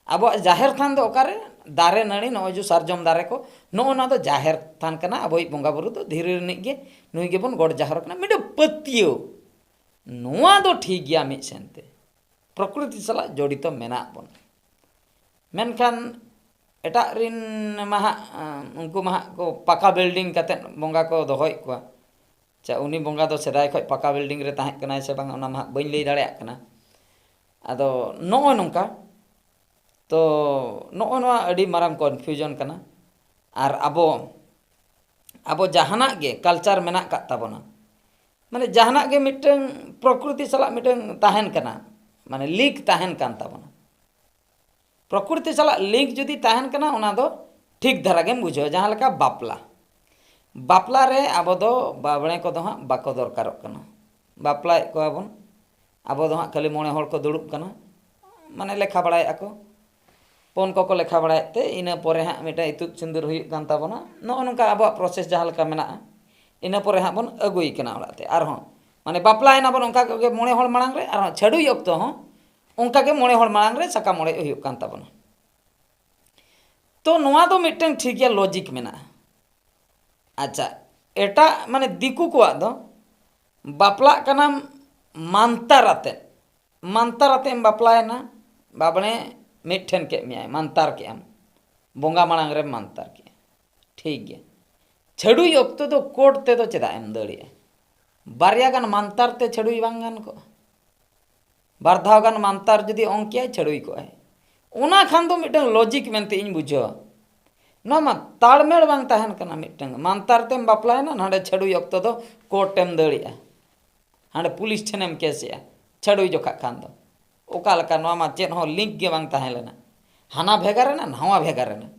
ᱟᱵᱚᱣᱟᱜ ᱡᱟᱦᱮᱨ ᱛᱷᱟᱱ ᱫᱚ ᱚᱠᱟᱨᱮ? ᱫᱟᱨᱮ ᱱᱟᱹᱲᱤ, ᱱᱚᱜᱼᱚᱭ ᱡᱮ ᱥᱟᱨᱡᱚᱢ ᱫᱟᱨᱮ ᱠᱚ, ᱱᱚᱜᱼᱚ ᱱᱚᱣᱟ ᱫᱚ ᱡᱟᱦᱮᱨ ᱛᱷᱟᱱ ᱠᱟᱱᱟ᱾ ᱟᱵᱚᱭᱤᱡ ᱵᱚᱸᱜᱟ ᱵᱩᱨᱩ ᱫᱚ ᱫᱷᱤᱨᱤ ᱨᱤᱱᱤᱡ ᱜᱮ, ᱱᱩᱭ ᱜᱮᱵᱚᱱ ᱜᱚᱰ ᱡᱟᱦᱟᱨ ᱠᱟᱱᱟ᱾ ᱢᱤᱫᱴᱟᱝ ᱯᱟᱹᱛᱭᱟᱹᱣ, ᱱᱚᱣᱟ ᱫᱚ ᱴᱷᱤᱠ ᱜᱮᱭᱟ ᱢᱤᱫ ᱥᱮᱱᱛᱮ, ᱯᱨᱚᱠᱨᱤᱛᱤ ᱥᱟᱞᱟᱜ ᱡᱚᱲᱤᱛᱚ ᱢᱮᱱᱟᱜ ᱵᱚᱱᱟ᱾ ᱢᱮᱱᱠᱷᱟᱱ ᱮᱴᱟᱜ ᱨᱤᱱ ᱢᱟ ᱦᱟᱸᱜ, ᱩᱱᱠᱩ ᱢᱟ ᱦᱟᱸᱜ ᱠᱚ ᱯᱟᱠᱟ building ᱠᱟᱛᱮᱫ ᱵᱚᱸᱜᱟ ᱠᱚ ᱫᱚᱦᱚᱭᱮᱫ ᱠᱚᱣᱟ᱾ ᱟᱪᱪᱷᱟ, ᱩᱱᱤ ᱵᱚᱸᱜᱟ ᱫᱚ ᱥᱮᱫᱟᱭ ᱠᱷᱚᱱ ᱯᱟᱠᱟ building ᱨᱮ ᱛᱟᱦᱮᱸ ᱠᱟᱱᱟᱭ ᱥᱮ ᱵᱟᱝ, ᱚᱱᱟ ᱢᱟ ᱦᱟᱸᱜ ᱵᱟᱹᱧ ᱞᱟᱹᱭ ᱫᱟᱲᱮᱭᱟᱜ ᱠᱟᱱᱟ᱾ ᱟᱫᱚ ᱱᱚᱜᱼᱚᱭ ᱱᱚᱝᱠᱟ, ᱛᱚ ᱱᱚᱜᱼᱚ ᱱᱚᱣᱟ ᱟᱹᱰᱤ ᱢᱟᱨᱟᱝ confusion ᱠᱟᱱᱟ᱾ ᱟᱨ ᱟᱵᱚ, ᱟᱵᱚ ᱡᱟᱦᱟᱱᱟᱜ ᱜᱮ culture ᱢᱮᱱᱟᱜ ᱟᱠᱟᱫ ᱛᱟᱵᱚᱱᱟ, ᱢᱟᱱᱮ ᱡᱟᱦᱟᱱᱟᱜ ᱜᱮ ᱢᱤᱫᱴᱟᱝ ᱯᱨᱚᱠᱨᱤᱛᱤ ᱥᱟᱞᱟᱜ ᱢᱤᱫᱴᱟᱝ ᱛᱟᱦᱮᱱ ᱠᱟᱱᱟ, ᱢᱟᱱᱮ link ᱛᱟᱦᱮᱱ ᱠᱟᱱ ᱛᱟᱵᱚᱱᱟ᱾ ᱯᱨᱚᱠᱨᱤᱛᱤ ᱥᱟᱞᱟᱜ link ᱡᱩᱫᱤ ᱛᱟᱦᱮᱱ ᱠᱟᱱᱟ, ᱚᱱᱟ ᱫᱚ ᱴᱷᱤᱠ ᱫᱷᱟᱨᱟ ᱜᱮᱢ ᱵᱩᱡᱷᱟᱹᱣᱟ᱾ ᱡᱟᱦᱟᱸ ᱞᱮᱠᱟ ᱵᱟᱯᱞᱟ, ᱵᱟᱯᱞᱟ ᱨᱮ ᱟᱵᱚ ᱫᱚ ᱵᱟᱵᱽᱲᱮ ᱠᱚᱫᱚ ᱦᱟᱸᱜ ᱵᱟᱠᱚ ᱫᱚᱨᱠᱟᱨᱚᱜ ᱠᱟᱱᱟ, ᱵᱟᱯᱞᱟᱭᱮᱫ ᱠᱚᱣᱟ ᱵᱚᱱ᱾ ᱟᱵᱚ ᱫᱚ ᱦᱟᱸᱜ ᱠᱷᱟᱹᱞᱤ ᱢᱚᱬᱮ ᱦᱚᱲ ᱠᱚ ᱫᱩᱲᱩᱵ ᱠᱟᱱᱟ, ᱢᱟᱱᱮ ᱞᱮᱠᱷᱟ ᱵᱟᱲᱟᱭᱮᱫᱼᱟ ᱠᱚ, ᱯᱚᱱ ᱠᱚᱠᱚ ᱞᱮᱠᱷᱟ ᱵᱟᱲᱟᱭᱮᱫ ᱛᱮ, ᱤᱱᱟᱹ ᱯᱚᱨᱮ ᱦᱟᱸᱜ ᱢᱤᱫᱴᱟᱝ ᱤᱛᱩᱫ ᱥᱤᱸᱫᱩᱨ ᱦᱩᱭᱩᱜ ᱠᱟᱱ ᱛᱟᱵᱚᱱᱟ᱾ ᱱᱚᱜᱼᱚ ᱱᱚᱝᱠᱟ ᱟᱵᱚᱣᱟᱜ process ᱡᱟᱦᱟᱸ ᱞᱮᱠᱟ ᱢᱮᱱᱟᱜᱼᱟ, ᱤᱱᱟᱹ ᱯᱚᱨᱮ ᱦᱟᱸᱜ ᱵᱚᱱ ᱟᱹᱜᱩᱭᱮ ᱠᱟᱱᱟ ᱚᱲᱟᱜ ᱛᱮ᱾ ᱟᱨᱦᱚᱸ ᱢᱟᱱᱮ ᱵᱟᱯᱞᱟᱭᱮᱱᱟ ᱵᱚᱱ ᱚᱱᱠᱟ ᱜᱮ ᱢᱚᱬᱮ ᱦᱚᱲ ᱢᱟᱲᱟᱝ ᱨᱮ, ᱟᱨᱦᱚᱸ ᱪᱷᱟᱹᱰᱩᱭ ᱚᱠᱛᱚ ᱦᱚᱸ ᱚᱱᱠᱟ ᱜᱮ ᱢᱚᱬᱮ ᱦᱚᱲ ᱢᱟᱲᱟᱝ ᱨᱮ ᱥᱟᱠᱟᱢ ᱚᱲᱮᱡ ᱦᱩᱭᱩᱜ ᱠᱟᱱ ᱛᱟᱵᱚᱱᱟ᱾ ᱛᱚ ᱱᱚᱣᱟ ᱫᱚ ᱢᱤᱫᱴᱟᱝ ᱴᱷᱤᱠ ᱜᱮᱭᱟ, logic ᱢᱮᱱᱟᱜᱼᱟ᱾ ᱟᱪᱪᱷᱟ, ᱮᱴᱟᱜ ᱢᱟᱱᱮ ᱫᱤᱠᱩ ᱠᱚᱣᱟᱜ ᱫᱚ ᱵᱟᱯᱞᱟᱜ ᱠᱟᱱᱟᱢ ᱢᱟᱱᱛᱟᱨ ᱟᱛᱮᱫ, ᱢᱟᱱᱛᱟᱨ ᱟᱛᱮᱫ ᱮᱢ ᱵᱟᱯᱞᱟᱭᱮᱱᱟ, ᱵᱟᱵᱽᱲᱮ ᱢᱤᱫ ᱴᱷᱮᱱ ᱠᱮᱫ ᱢᱮᱭᱟᱭ, ᱢᱟᱱᱛᱟᱨ ᱠᱮᱫ ᱟᱢ, ᱵᱚᱸᱜᱟ ᱢᱟᱲᱟᱝ ᱨᱮᱢ ᱢᱟᱱᱛᱟᱨ ᱠᱮᱫᱼᱟ, ᱴᱷᱤᱠ ᱜᱮᱭᱟ᱾ ᱪᱷᱟᱹᱰᱩᱭ ᱚᱠᱛᱚ ᱫᱚ court ᱛᱮᱫᱚ ᱪᱮᱫᱟᱜ ᱮᱢ ᱫᱟᱹᱲᱮᱜᱼᱟ? ᱵᱟᱨᱭᱟ ᱜᱟᱱ ᱢᱟᱱᱛᱟᱨ ᱛᱮ ᱪᱷᱟᱹᱰᱩᱭ ᱵᱟᱝ ᱜᱟᱱ ᱠᱚᱜᱼᱟ? ᱵᱟᱨ ᱫᱷᱟᱣ ᱜᱟᱱ ᱢᱟᱱᱛᱟᱨ ᱡᱩᱫᱤ ᱚᱝ ᱠᱮᱭᱟᱭ, ᱪᱷᱟᱹᱰᱩᱭ ᱠᱚᱜᱼᱟᱭ᱾ ᱚᱱᱟ ᱠᱷᱟᱱ ᱫᱚ ᱢᱤᱫᱴᱟᱝ logic ᱢᱮᱱᱛᱮ ᱤᱧ ᱵᱩᱡᱷᱟᱹᱣᱟ᱾ ᱱᱚᱣᱟ ᱢᱟ ᱛᱟᱲᱢᱮᱲ ᱵᱟᱝ ᱛᱟᱦᱮᱱ ᱠᱟᱱᱟ ᱢᱤᱫᱴᱟᱝ᱾ ᱢᱟᱱᱛᱟᱨ ᱛᱮᱢ ᱵᱟᱯᱞᱟᱭᱮᱱᱟ, ᱱᱟᱰᱮ ᱪᱷᱟᱹᱰᱩᱭ ᱚᱠᱛᱚ ᱫᱚ court ᱮᱢ ᱫᱟᱹᱲᱮᱜᱼᱟ, ᱦᱟᱸᱰᱮ ᱯᱩᱞᱤᱥ ᱴᱷᱮᱱᱮᱢ ᱠᱮᱥᱮᱜᱼᱟ ᱪᱷᱟᱹᱰᱩᱭ ᱡᱚᱠᱷᱟᱜ ᱠᱷᱟᱱ ᱫᱚ᱾ ᱚᱠᱟ ᱞᱮᱠᱟ? ᱱᱚᱣᱟ ᱢᱟ ᱪᱮᱫ ᱦᱚᱸ link ᱜᱮ ᱵᱟᱝ ᱛᱟᱦᱮᱸ ᱞᱮᱱᱟ, ᱦᱟᱱᱟ ᱵᱷᱮᱜᱟᱨ ᱮᱱᱟ, ᱱᱟᱣᱟ ᱵᱷᱮᱜᱟᱨ ᱮᱱᱟ᱾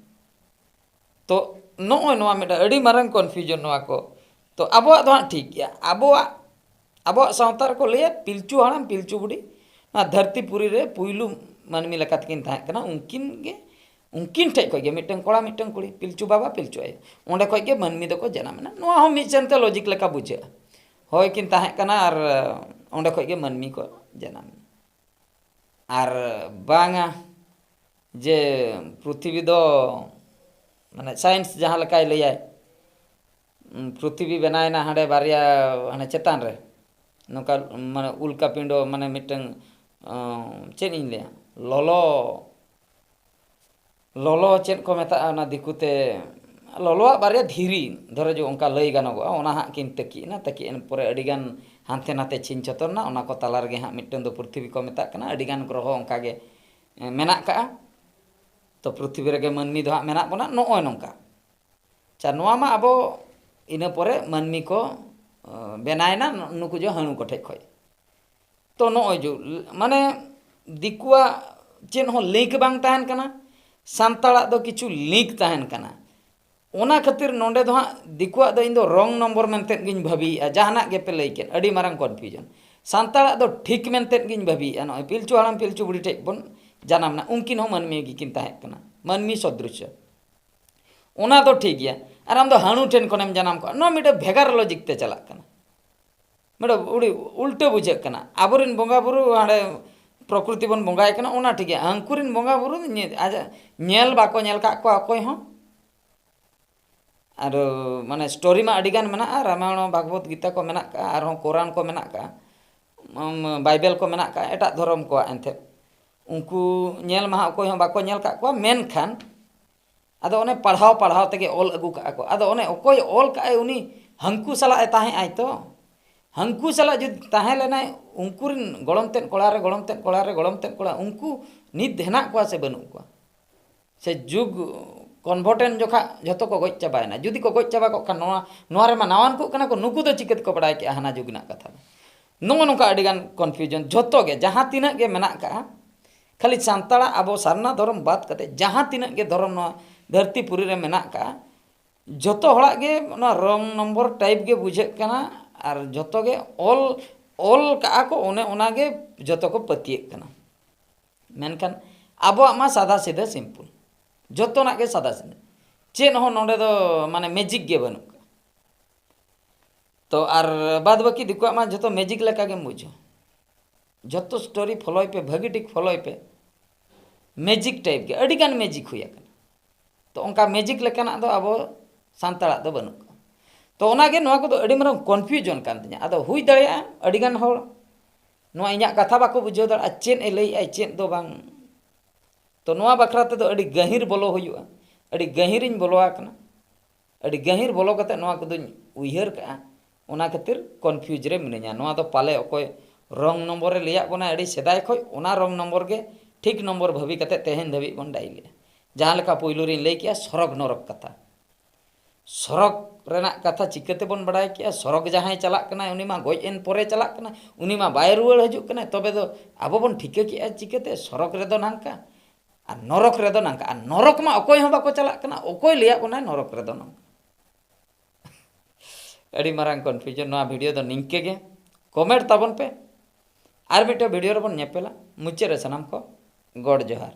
ᱛᱚ ᱱᱚᱜᱼᱚᱭ ᱱᱚᱣᱟ ᱢᱤᱫᱴᱟᱝ ᱟᱹᱰᱤ ᱢᱟᱨᱟᱝ confusion ᱱᱚᱣᱟ ᱠᱚ᱾ ᱛᱚ ᱟᱵᱚᱣᱟᱜ ᱫᱚ ᱦᱟᱸᱜ ᱴᱷᱤᱠ ᱜᱮᱭᱟ, ᱟᱵᱚᱣᱟᱜ, ᱟᱵᱚᱣᱟᱜ ᱥᱟᱶᱛᱟ ᱨᱮᱠᱚ ᱞᱟᱹᱭᱟ ᱯᱤᱞᱪᱩ ᱦᱟᱲᱟᱢ ᱯᱤᱞᱪᱩ ᱵᱩᱰᱷᱤ ᱱᱚᱣᱟ ᱫᱷᱟᱹᱨᱛᱤ ᱯᱩᱨᱤ ᱨᱮ ᱯᱩᱭᱞᱩ ᱢᱟᱹᱱᱢᱤ ᱞᱮᱠᱟ ᱛᱮᱠᱤᱱ ᱛᱟᱦᱮᱸ ᱠᱟᱱᱟ, ᱩᱱᱠᱤᱱ ᱜᱮ, ᱩᱱᱠᱤᱱ ᱴᱷᱮᱡ ᱠᱷᱚᱡ ᱜᱮ ᱢᱤᱫᱴᱟᱝ ᱠᱚᱲᱟ ᱢᱤᱫᱴᱟᱝ ᱠᱩᱲᱤ, ᱯᱤᱞᱪᱩ ᱵᱟᱵᱟ ᱯᱤᱞᱪᱩ ᱟᱭᱳ, ᱚᱸᱰᱮ ᱠᱷᱚᱡ ᱜᱮ ᱢᱟᱹᱱᱢᱤ ᱫᱚᱠᱚ ᱡᱟᱱᱟᱢ ᱮᱱᱟ᱾ ᱱᱚᱣᱟ ᱦᱚᱸ ᱢᱤᱫ ᱥᱮᱱᱛᱮ logic ᱞᱮᱠᱟ ᱵᱩᱡᱷᱟᱹᱜᱼᱟ, ᱦᱳᱭ ᱠᱤᱱ ᱛᱟᱦᱮᱸ ᱠᱟᱱᱟ ᱟᱨ ᱚᱸᱰᱮ ᱠᱷᱚᱡ ᱜᱮ ᱢᱟᱹᱱᱢᱤ ᱠᱚ ᱡᱟᱱᱟᱢ ᱮᱱᱟ᱾ ᱟᱨ ᱵᱟᱝᱟ, ᱡᱮ ᱯᱨᱤᱛᱷᱤᱵᱤ ᱫᱚ, ᱢᱟᱱᱮ, ᱥᱟᱭᱮᱱᱥ ᱡᱟᱦᱟᱸ ᱞᱮᱠᱟᱭ ᱞᱟᱹᱭᱟᱭ, ᱩᱸ, ᱯᱨᱤᱛᱷᱤᱵᱤ ᱵᱮᱱᱟᱣᱮᱱᱟ ᱦᱟᱸᱰᱮ ᱵᱟᱨᱭᱟ, ᱦᱟᱱᱮ ᱪᱮᱛᱟᱱ ᱨᱮ, ᱱᱚᱝᱠᱟ, ᱢᱟᱱᱮ, ᱩᱞᱠᱟᱯᱤᱸᱰ, ᱢᱟᱱᱮ, ᱢᱤᱫᱴᱟᱝ, ᱚᱸ, ᱪᱮᱫ ᱤᱧ ᱞᱟᱹᱭᱟ, ᱞᱚᱞᱚ, ᱞᱚᱞᱚ ᱪᱮᱫ ᱠᱚ ᱢᱮᱛᱟᱜᱼᱟ ᱚᱱᱟ ᱫᱤᱠᱩ ᱛᱮ, ᱞᱚᱞᱚᱣᱟᱜ ᱵᱟᱨᱭᱟ ᱫᱷᱤᱨᱤ, ᱫᱷᱚᱨᱚ ᱡᱚ ᱚᱱᱠᱟ ᱞᱟᱹᱭ ᱜᱟᱱᱚᱜᱚᱜᱼᱟ, ᱚᱱᱟ ᱦᱟᱸᱜ ᱠᱤᱱ ᱛᱟᱹᱠᱤᱡ ᱮᱱᱟ, ᱛᱟᱹᱠᱤᱡ ᱮᱱ ᱯᱚᱨᱮ ᱟᱹᱰᱤᱜᱟᱱ ᱦᱟᱱᱛᱮ ᱱᱟᱛᱮ ᱪᱷᱤᱧ ᱪᱷᱚᱛᱚᱨ ᱮᱱᱟ, ᱚᱱᱟ ᱠᱚ ᱛᱟᱞᱟ ᱨᱮᱜᱮ ᱦᱟᱸᱜ ᱢᱤᱫᱴᱟᱝ ᱫᱚ ᱯᱨᱤᱛᱷᱤᱵᱤ ᱠᱚ ᱢᱮᱛᱟᱜ ᱠᱟᱱᱟ, ᱟᱹᱰᱤᱜᱟᱱ ᱜᱨᱚᱦᱚ ᱚᱱᱠᱟ ᱜᱮ, ᱮ, ᱢᱮᱱᱟᱜ ᱠᱟᱜᱼᱟ᱾ ᱛᱚ, ᱯᱨᱤᱛᱷᱤᱵᱤ ᱨᱮᱜᱮ ᱢᱟᱹᱱᱢᱤ ᱫᱚ ᱦᱟᱸᱜ ᱢᱮᱱᱟᱜ ᱵᱚᱱᱟ, ᱱᱚᱜᱼᱚᱭ ᱱᱚᱝᱠᱟ᱾ ᱟᱪᱪᱷᱟ, ᱱᱚᱣᱟ ᱢᱟ ᱟᱵᱚ ᱤᱱᱟᱹ ᱯᱚᱨᱮ ᱢᱟᱹᱱᱢᱤ ᱠᱚ, ᱚ, ᱵᱮᱱᱟᱣᱮᱱᱟ ᱱᱩᱠᱩ ᱡᱚ ᱦᱟᱹᱬᱩ ᱠᱚ ᱴᱷᱮᱡ ᱠᱷᱚᱡ᱾ ᱛᱚ, ᱱᱚᱜᱼᱚᱭ ᱡᱚ, ᱢᱟᱱᱮ, ᱫᱤᱠᱩᱣᱟᱜ ᱪᱮᱫ ᱦᱚᱸ ᱞᱤᱝᱠ ᱵᱟᱝ ᱛᱟᱦᱮᱱ ᱠᱟᱱᱟ, ᱥᱟᱱᱛᱟᱲᱟᱜ ᱫᱚ ᱠᱤᱪᱷᱩ ᱞᱤᱝᱠ ᱛᱟᱦᱮᱱ ᱠᱟᱱᱟ᱾ ᱚᱱᱟ ᱠᱷᱟᱹᱛᱤᱨ ᱱᱚᱰᱮ ᱫᱚ ᱦᱟᱸᱜ ᱫᱤᱠᱩᱣᱟᱜ ᱫᱚ ᱤᱧ ᱫᱚ ᱨᱚᱝ ᱱᱚᱢᱵᱚᱨ ᱢᱮᱱᱛᱮᱫ ᱜᱤᱧ ᱵᱷᱟᱹᱵᱤᱭᱮᱫᱼᱟ, ᱡᱟᱦᱟᱱᱟᱜ ᱜᱮᱯᱮ ᱞᱟᱹᱭ ᱠᱮᱫ, ᱟᱹᱰᱤ ᱢᱟᱨᱟᱝ ᱠᱚᱱᱯᱷᱤᱭᱩᱡᱚᱱ᱾ ᱥᱟᱱᱛᱟᱲᱟᱜ ᱫᱚ ᱴᱷᱤᱠ ᱢᱮᱱᱛᱮᱫ ᱜᱤᱧ ᱵᱷᱟᱹᱵᱤᱭᱮᱫᱼᱟ, ᱱᱚᱜᱼᱚᱭ ᱯᱤᱞᱪᱩ ᱦᱟᱲᱟᱢ ᱯᱤᱞᱪᱩ ᱵᱩᱲᱦᱤ ᱴᱷᱮᱡ ᱵᱚᱱ ᱡᱟᱱᱟᱢ ᱮᱱᱟ, ᱩᱱᱠᱤᱱ ᱦᱚᱸ ᱢᱟᱹᱱᱢᱤ ᱜᱮᱠᱤᱱ ᱛᱟᱦᱮᱸ ᱠᱟᱱᱟ, ᱢᱟᱹᱱᱢᱤ ᱥᱚᱫᱨᱤᱥᱥᱚ᱾ ᱚᱱᱟ ᱫᱚ ᱴᱷᱤᱠ ᱜᱮᱭᱟ, ᱟᱨ ᱟᱢ ᱫᱚ ᱦᱟᱹᱬᱩ ᱴᱷᱮᱱ ᱠᱷᱚᱱᱮᱢ ᱡᱟᱱᱟᱢ ᱠᱚᱜᱼᱟ, ᱱᱚᱣᱟ ᱢᱤᱫᱴᱮᱱ ᱵᱷᱮᱜᱟᱨ ᱞᱚᱡᱤᱠ ᱛᱮ ᱪᱟᱞᱟᱜ ᱠᱟᱱᱟ᱾ ᱢᱤᱫᱴᱮᱱ ᱩᱲᱤ ᱩᱞᱴᱟᱹ ᱵᱩᱡᱷᱟᱹᱜ ᱠᱟᱱᱟ᱾ ᱟᱵᱚᱨᱮᱱ ᱵᱚᱸᱜᱟ ᱵᱩᱨᱩ ᱦᱟᱸᱰᱮ ᱯᱨᱚᱠᱨᱤᱛᱤ ᱵᱚᱱ ᱵᱚᱸᱜᱟᱭ ᱠᱟᱱᱟ, ᱚᱱᱟ ᱴᱷᱤᱠ ᱜᱮᱭᱟ, ᱦᱟᱹᱱᱠᱩ ᱨᱮᱱ ᱵᱚᱸᱜᱟ ᱵᱩᱨᱩ ᱧᱮ-, ᱟᱡᱟᱜ ᱧᱮᱞ ᱵᱟᱠᱚ ᱧᱮᱞ ᱠᱟᱜ ᱠᱚᱣᱟ ᱚᱠᱚᱭ ᱦᱚᱸ᱾ ᱟᱨ, ᱢᱟᱱᱮ, ᱥᱴᱳᱨᱤ ᱢᱟ ᱟᱹᱰᱤᱜᱟᱱ ᱢᱮᱱᱟᱜᱼᱟ, ᱨᱟᱢᱟᱭᱚᱬ, ᱵᱷᱟᱜᱽᱵᱚᱛ ᱜᱤᱛᱟ ᱠᱚ ᱢᱮᱱᱟᱜ ᱠᱟᱜᱼᱟ, ᱟᱨᱦᱚᱸ ᱠᱳᱨᱟᱱ ᱠᱚ ᱢᱮᱱᱟᱜ ᱠᱟᱜᱼᱟ, ᱩᱢ, ᱵᱟᱭᱵᱮᱞ ᱠᱚ ᱢᱮᱱᱟᱜ ᱠᱟᱜᱼᱟ, ᱮᱴᱟᱜ ᱫᱷᱚᱨᱚᱢ ᱠᱚᱣᱟᱜ ᱮᱱᱛᱮᱫ᱾ ᱩᱱᱠᱩ ᱧᱮᱞ ᱢᱟ ᱦᱟᱸᱜ ᱚᱠᱚᱭ ᱦᱚᱸ ᱵᱟᱠᱚ ᱧᱮᱞ ᱠᱟᱜ ᱠᱚᱣᱟ, ᱢᱮᱱᱠᱷᱟᱱ ᱟᱫᱚ ᱚᱱᱮ ᱯᱟᱲᱦᱟᱣ ᱯᱟᱲᱦᱟᱣ ᱛᱮᱜᱮ ᱚᱞ ᱟᱹᱜᱩ ᱠᱟᱜᱼᱟ ᱠᱚ᱾ ᱟᱫᱚ ᱚᱱᱮ ᱚᱠᱚᱭ ᱚᱞ ᱠᱟᱜᱼᱟᱭ, ᱩᱱᱤ ᱦᱟᱹᱱᱠᱩ ᱥᱟᱞᱟᱜ ᱮ ᱛᱟᱦᱮᱸ ᱟᱭ ᱛᱚ᱾ ᱦᱟᱹᱱᱠᱩ ᱥᱟᱞᱟᱜ ᱡᱩᱫᱤ ᱛᱟᱦᱮᱸ ᱞᱮᱱᱟᱭ, ᱩᱱᱠᱩ ᱨᱮᱱ ᱜᱚᱲᱚᱢ ᱛᱮᱫ ᱠᱚᱲᱟ ᱨᱮ, ᱜᱚᱲᱚᱢ ᱛᱮᱫ ᱠᱚᱲᱟ ᱨᱮ, ᱜᱚᱲᱚᱢ ᱛᱮᱫ ᱠᱚᱲᱟ, ᱩᱱᱠᱩ ᱱᱤᱛ ᱦᱮᱱᱟᱜ ᱠᱚᱣᱟ ᱥᱮ ᱵᱟᱹᱱᱩᱜ ᱠᱚᱣᱟ? ᱥᱮ ᱡᱩᱜᱽ ᱠᱚᱱᱵᱷᱟᱨᱴ ᱮᱱ ᱡᱚᱠᱷᱟ ᱡᱷᱚᱛᱚ ᱠᱚ ᱜᱚᱡ ᱪᱟᱵᱟᱭᱮᱱᱟ? ᱡᱩᱫᱤ ᱠᱚ ᱜᱚᱡ ᱪᱟᱵᱟ ᱠᱚᱜ ᱠᱷᱟᱱ, ᱱᱚᱣᱟ, ᱱᱚᱣᱟ ᱨᱮᱢᱟ ᱱᱟᱣᱟᱱ ᱠᱚᱜ ᱠᱟᱱᱟ ᱠᱚ, ᱱᱩᱠᱩ ᱫᱚ ᱪᱤᱠᱟᱹ ᱛᱮᱠᱚ ᱵᱟᱲᱟᱭ ᱠᱮᱜᱼᱟ ᱦᱟᱱᱟ ᱡᱩᱜᱽ ᱨᱮᱱᱟᱜ ᱠᱟᱛᱷᱟ ᱫᱚ? ᱱᱚᱜᱼᱚ ᱱᱚᱝᱠᱟ ᱟᱹᱰᱤᱜᱟᱱ ᱠᱚᱱᱯᱷᱤᱭᱩᱡᱚᱱ, ᱡᱷᱚᱛᱚ ᱜᱮ, ᱡᱟᱦᱟᱸ ᱛᱤᱱᱟᱹᱜ ᱜᱮ ᱢᱮᱱᱟᱜ ᱠᱟᱜᱼᱟ, ᱠᱷᱟᱹᱞᱤ ᱥᱟᱱᱛᱟᱲᱟᱜ, ᱟᱵᱚ ᱥᱟᱨᱱᱟ ᱫᱷᱚᱨᱚᱢ ᱵᱟᱫ ᱠᱟᱛᱮ ᱡᱟᱦᱟᱸ ᱛᱤᱱᱟᱹᱜ ᱜᱮ ᱫᱷᱚᱨᱚᱢ ᱱᱚᱣᱟ ᱫᱷᱟᱹᱨᱛᱤ ᱯᱩᱨᱤ ᱨᱮ ᱢᱮᱱᱟᱜ ᱠᱟᱜᱼᱟ, ᱡᱷᱚᱛᱚ ᱦᱚᱲᱟᱜ ᱜᱮ ᱱᱚᱣᱟ ᱨᱚᱝ ᱱᱚᱢᱵᱚᱨ ᱴᱟᱭᱤᱯ ᱜᱮ ᱵᱩᱡᱷᱟᱹᱜ ᱠᱟᱱᱟ᱾ ᱟᱨ ᱡᱷᱚᱛᱚ ᱜᱮ ᱚᱞ, ᱚᱞ ᱠᱟᱜᱼᱟ ᱠᱚ, ᱚᱱᱮ ᱚᱱᱟ ᱜᱮ ᱡᱷᱚᱛᱚ ᱠᱚ ᱯᱟᱹᱛᱭᱟᱹᱜ ᱠᱟᱱᱟ᱾ ᱢᱮᱱᱠᱷᱟᱱ ᱟᱵᱚᱣᱟᱜ ᱢᱟ ᱥᱟᱫᱟ ᱥᱤᱫᱷᱟᱹ ᱥᱤᱢᱯᱩᱞ, ᱡᱷᱚᱛᱚᱱᱟᱜ ᱜᱮ ᱥᱟᱫᱟ ᱥᱤᱫᱷᱟᱹ, ᱪᱮᱫ ᱦᱚᱸ ᱱᱚᱰᱮ ᱫᱚ, ᱢᱟᱱᱮ, ᱢᱮᱡᱤᱠ ᱜᱮ ᱵᱟᱹᱱᱩᱜ ᱠᱟᱜᱼᱟ᱾ ᱛᱚ ᱟᱨ ᱵᱟᱫ ᱵᱟᱹᱠᱤ ᱫᱤᱠᱩᱣᱟᱜ ᱢᱟ ᱡᱷᱚᱛᱚ ᱢᱮᱡᱤᱠ ᱞᱮᱠᱟ ᱜᱮᱢ ᱵᱩᱡᱷᱟᱹᱣ᱾ ᱡᱷᱚᱛᱚ ᱥᱴᱳᱨᱤ ᱯᱷᱚᱞᱳᱭ ᱯᱮ, ᱵᱷᱟᱹᱜᱤ ᱴᱷᱤᱠ ᱯᱷᱚᱞᱳᱭ ᱯᱮ᱾ ᱢᱮᱡᱤᱠ ᱴᱟᱭᱤᱯ ᱜᱮ, ᱟᱹᱰᱤᱜᱟᱱ ᱢᱮᱡᱤᱠ ᱦᱩᱭ ᱟᱠᱟᱱᱟ᱾ ᱛᱚ ᱚᱱᱠᱟ ᱢᱮᱡᱤᱠ ᱞᱮᱠᱟᱱᱟᱜ ᱫᱚ ᱟᱵᱚ ᱥᱟᱱᱛᱟᱲᱟᱜ ᱫᱚ ᱵᱟᱹᱱᱩᱜ ᱠᱚᱣᱟ᱾ ᱛᱚ ᱚᱱᱟᱜᱮ ᱱᱚᱣᱟ ᱠᱚᱫᱚ ᱟᱹᱰᱤ ᱢᱟᱨᱟᱝ ᱠᱚᱱᱯᱷᱤᱭᱩᱡᱚᱱ ᱠᱟᱱ ᱛᱤᱧᱟᱹ᱾ ᱟᱫᱚ ᱦᱩᱭ ᱫᱟᱲᱮᱭᱟᱜᱼᱟ ᱟᱹᱰᱤᱜᱟᱱ ᱦᱚᱲ ᱱᱚᱣᱟ ᱤᱧᱟᱹᱜ ᱠᱟᱛᱷᱟ ᱵᱟᱠᱚ ᱵᱩᱡᱷᱟᱹᱣ ᱫᱟᱲᱮᱭᱟᱜᱼᱟ, ᱪᱮᱫ ᱮ ᱞᱟᱹᱭᱮᱫᱼᱟ ᱪᱮᱫ ᱫᱚ ᱵᱟᱝ᱾ ᱛᱚ ᱱᱚᱣᱟ ᱵᱟᱠᱷᱨᱟ ᱛᱮᱫᱚ ᱟᱹᱰᱤ ᱜᱟᱹᱦᱤᱨ ᱵᱚᱞᱚ ᱦᱩᱭᱩᱜᱼᱟ, ᱟᱹᱰᱤ ᱜᱟᱹᱦᱤᱨᱤᱧ ᱵᱚᱞᱚ ᱟᱠᱟᱱᱟ, ᱟᱹᱰᱤ ᱜᱟᱹᱦᱤᱨ ᱵᱚᱞᱚ ᱠᱟᱛᱮ ᱱᱚᱣᱟ ᱠᱚᱫᱚᱧ ᱩᱭᱦᱟᱹᱨ ᱠᱟᱜᱼᱟ᱾ ᱚᱱᱟ ᱠᱷᱟᱹᱛᱤᱨ ᱠᱚᱱᱯᱷᱤᱭᱩᱡᱽ ᱨᱮ ᱢᱤᱱᱟᱹᱧᱟ᱾ ᱱᱚᱣᱟ ᱫᱚ ᱯᱟᱞᱮ ᱚᱠᱚᱭ ᱨᱚᱝ ᱱᱚᱢᱵᱚᱨᱮ ᱞᱟᱹᱭᱟᱫ ᱵᱚᱱᱟ ᱟᱹᱰᱤ ᱥᱮᱫᱟᱭ ᱠᱷᱚᱱ, ᱚᱱᱟ ᱨᱚᱝ ᱱᱚᱢᱵᱚᱨ ᱜᱮ ᱴᱷᱤᱠ ᱱᱚᱢᱵᱚᱨ ᱵᱷᱟᱹᱵᱤ ᱠᱟᱛᱮ ᱛᱮᱦᱮᱧ ᱫᱷᱟᱹᱵᱤᱡ ᱵᱚᱱ ᱰᱟᱭᱤᱞᱮᱜᱼᱟ᱾ ᱡᱟᱦᱟᱸ ᱞᱮᱠᱟ ᱯᱩᱭᱞᱩ ᱨᱤᱧ ᱞᱟᱹᱭ ᱠᱮᱜᱼᱟ ᱥᱚᱨᱚᱜᱽ ᱱᱚᱨᱚᱠ ᱠᱟᱛᱷᱟ, ᱥᱚᱨᱚᱜᱽ ᱨᱮᱱᱟᱜ ᱠᱟᱛᱷᱟ ᱪᱤᱠᱟᱹ ᱛᱮᱵᱚᱱ ᱵᱟᱲᱟᱭ ᱠᱮᱜᱼᱟ? ᱥᱚᱨᱚᱜᱽ ᱡᱟᱦᱟᱸᱭ ᱪᱟᱞᱟᱜ ᱠᱟᱱᱟᱭ ᱩᱱᱤ ᱢᱟ ᱜᱚᱡ ᱮᱱ ᱯᱚᱨᱮ ᱪᱟᱞᱟᱜ ᱠᱟᱱᱟ, ᱩᱱᱤ ᱢᱟ ᱵᱟᱭ ᱨᱩᱣᱟᱹᱲ ᱦᱤᱡᱩᱜ ᱠᱟᱱᱟᱭ᱾ ᱛᱚᱵᱮ ᱫᱚ ᱟᱵᱚ ᱵᱚᱱ ᱴᱷᱤᱠᱟᱹ ᱠᱮᱜᱼᱟ ᱪᱤᱠᱟᱹᱛᱮ ᱥᱚᱨᱚᱜᱽ ᱨᱮᱫᱚ ᱱᱚᱝᱠᱟ ᱟᱨ ᱱᱚᱨᱚᱠ ᱨᱮᱫᱚ ᱱᱚᱝᱠᱟ? ᱟᱨ ᱱᱚᱨᱚᱠ ᱢᱟ ᱚᱠᱚᱭ ᱦᱚᱸ ᱵᱟᱠᱚ ᱪᱟᱞᱟᱜ ᱠᱟᱱᱟ, ᱚᱠᱚᱭ ᱞᱟᱹᱭᱟᱫ ᱵᱚᱱᱟᱭ ᱱᱚᱨᱚᱠ ᱨᱮᱫᱚ ᱱᱚᱝᱠᱟ? ᱟᱹᱰᱤ ᱢᱟᱨᱟᱝ ᱠᱚᱱᱯᱷᱤᱭᱩᱡᱚᱱ᱾ ᱱᱚᱣᱟ ᱵᱷᱤᱰᱤᱭᱳ ᱫᱚ ᱱᱤᱝᱠᱟᱹ ᱜᱮ, ᱠᱚᱢᱮᱱᱴ ᱛᱟᱵᱚᱱ ᱯᱮ᱾ ᱟᱨ ᱢᱤᱫᱴᱮᱱ ᱵᱷᱤᱰᱤᱭᱳ ᱨᱮᱵᱚᱱ ᱧᱮᱯᱮᱞᱟ᱾ ᱢᱩᱪᱟᱹᱫ ᱨᱮ ᱥᱟᱱᱟᱢ ᱠᱚ ᱜᱚᱰ ᱡᱚᱦᱟᱨ᱾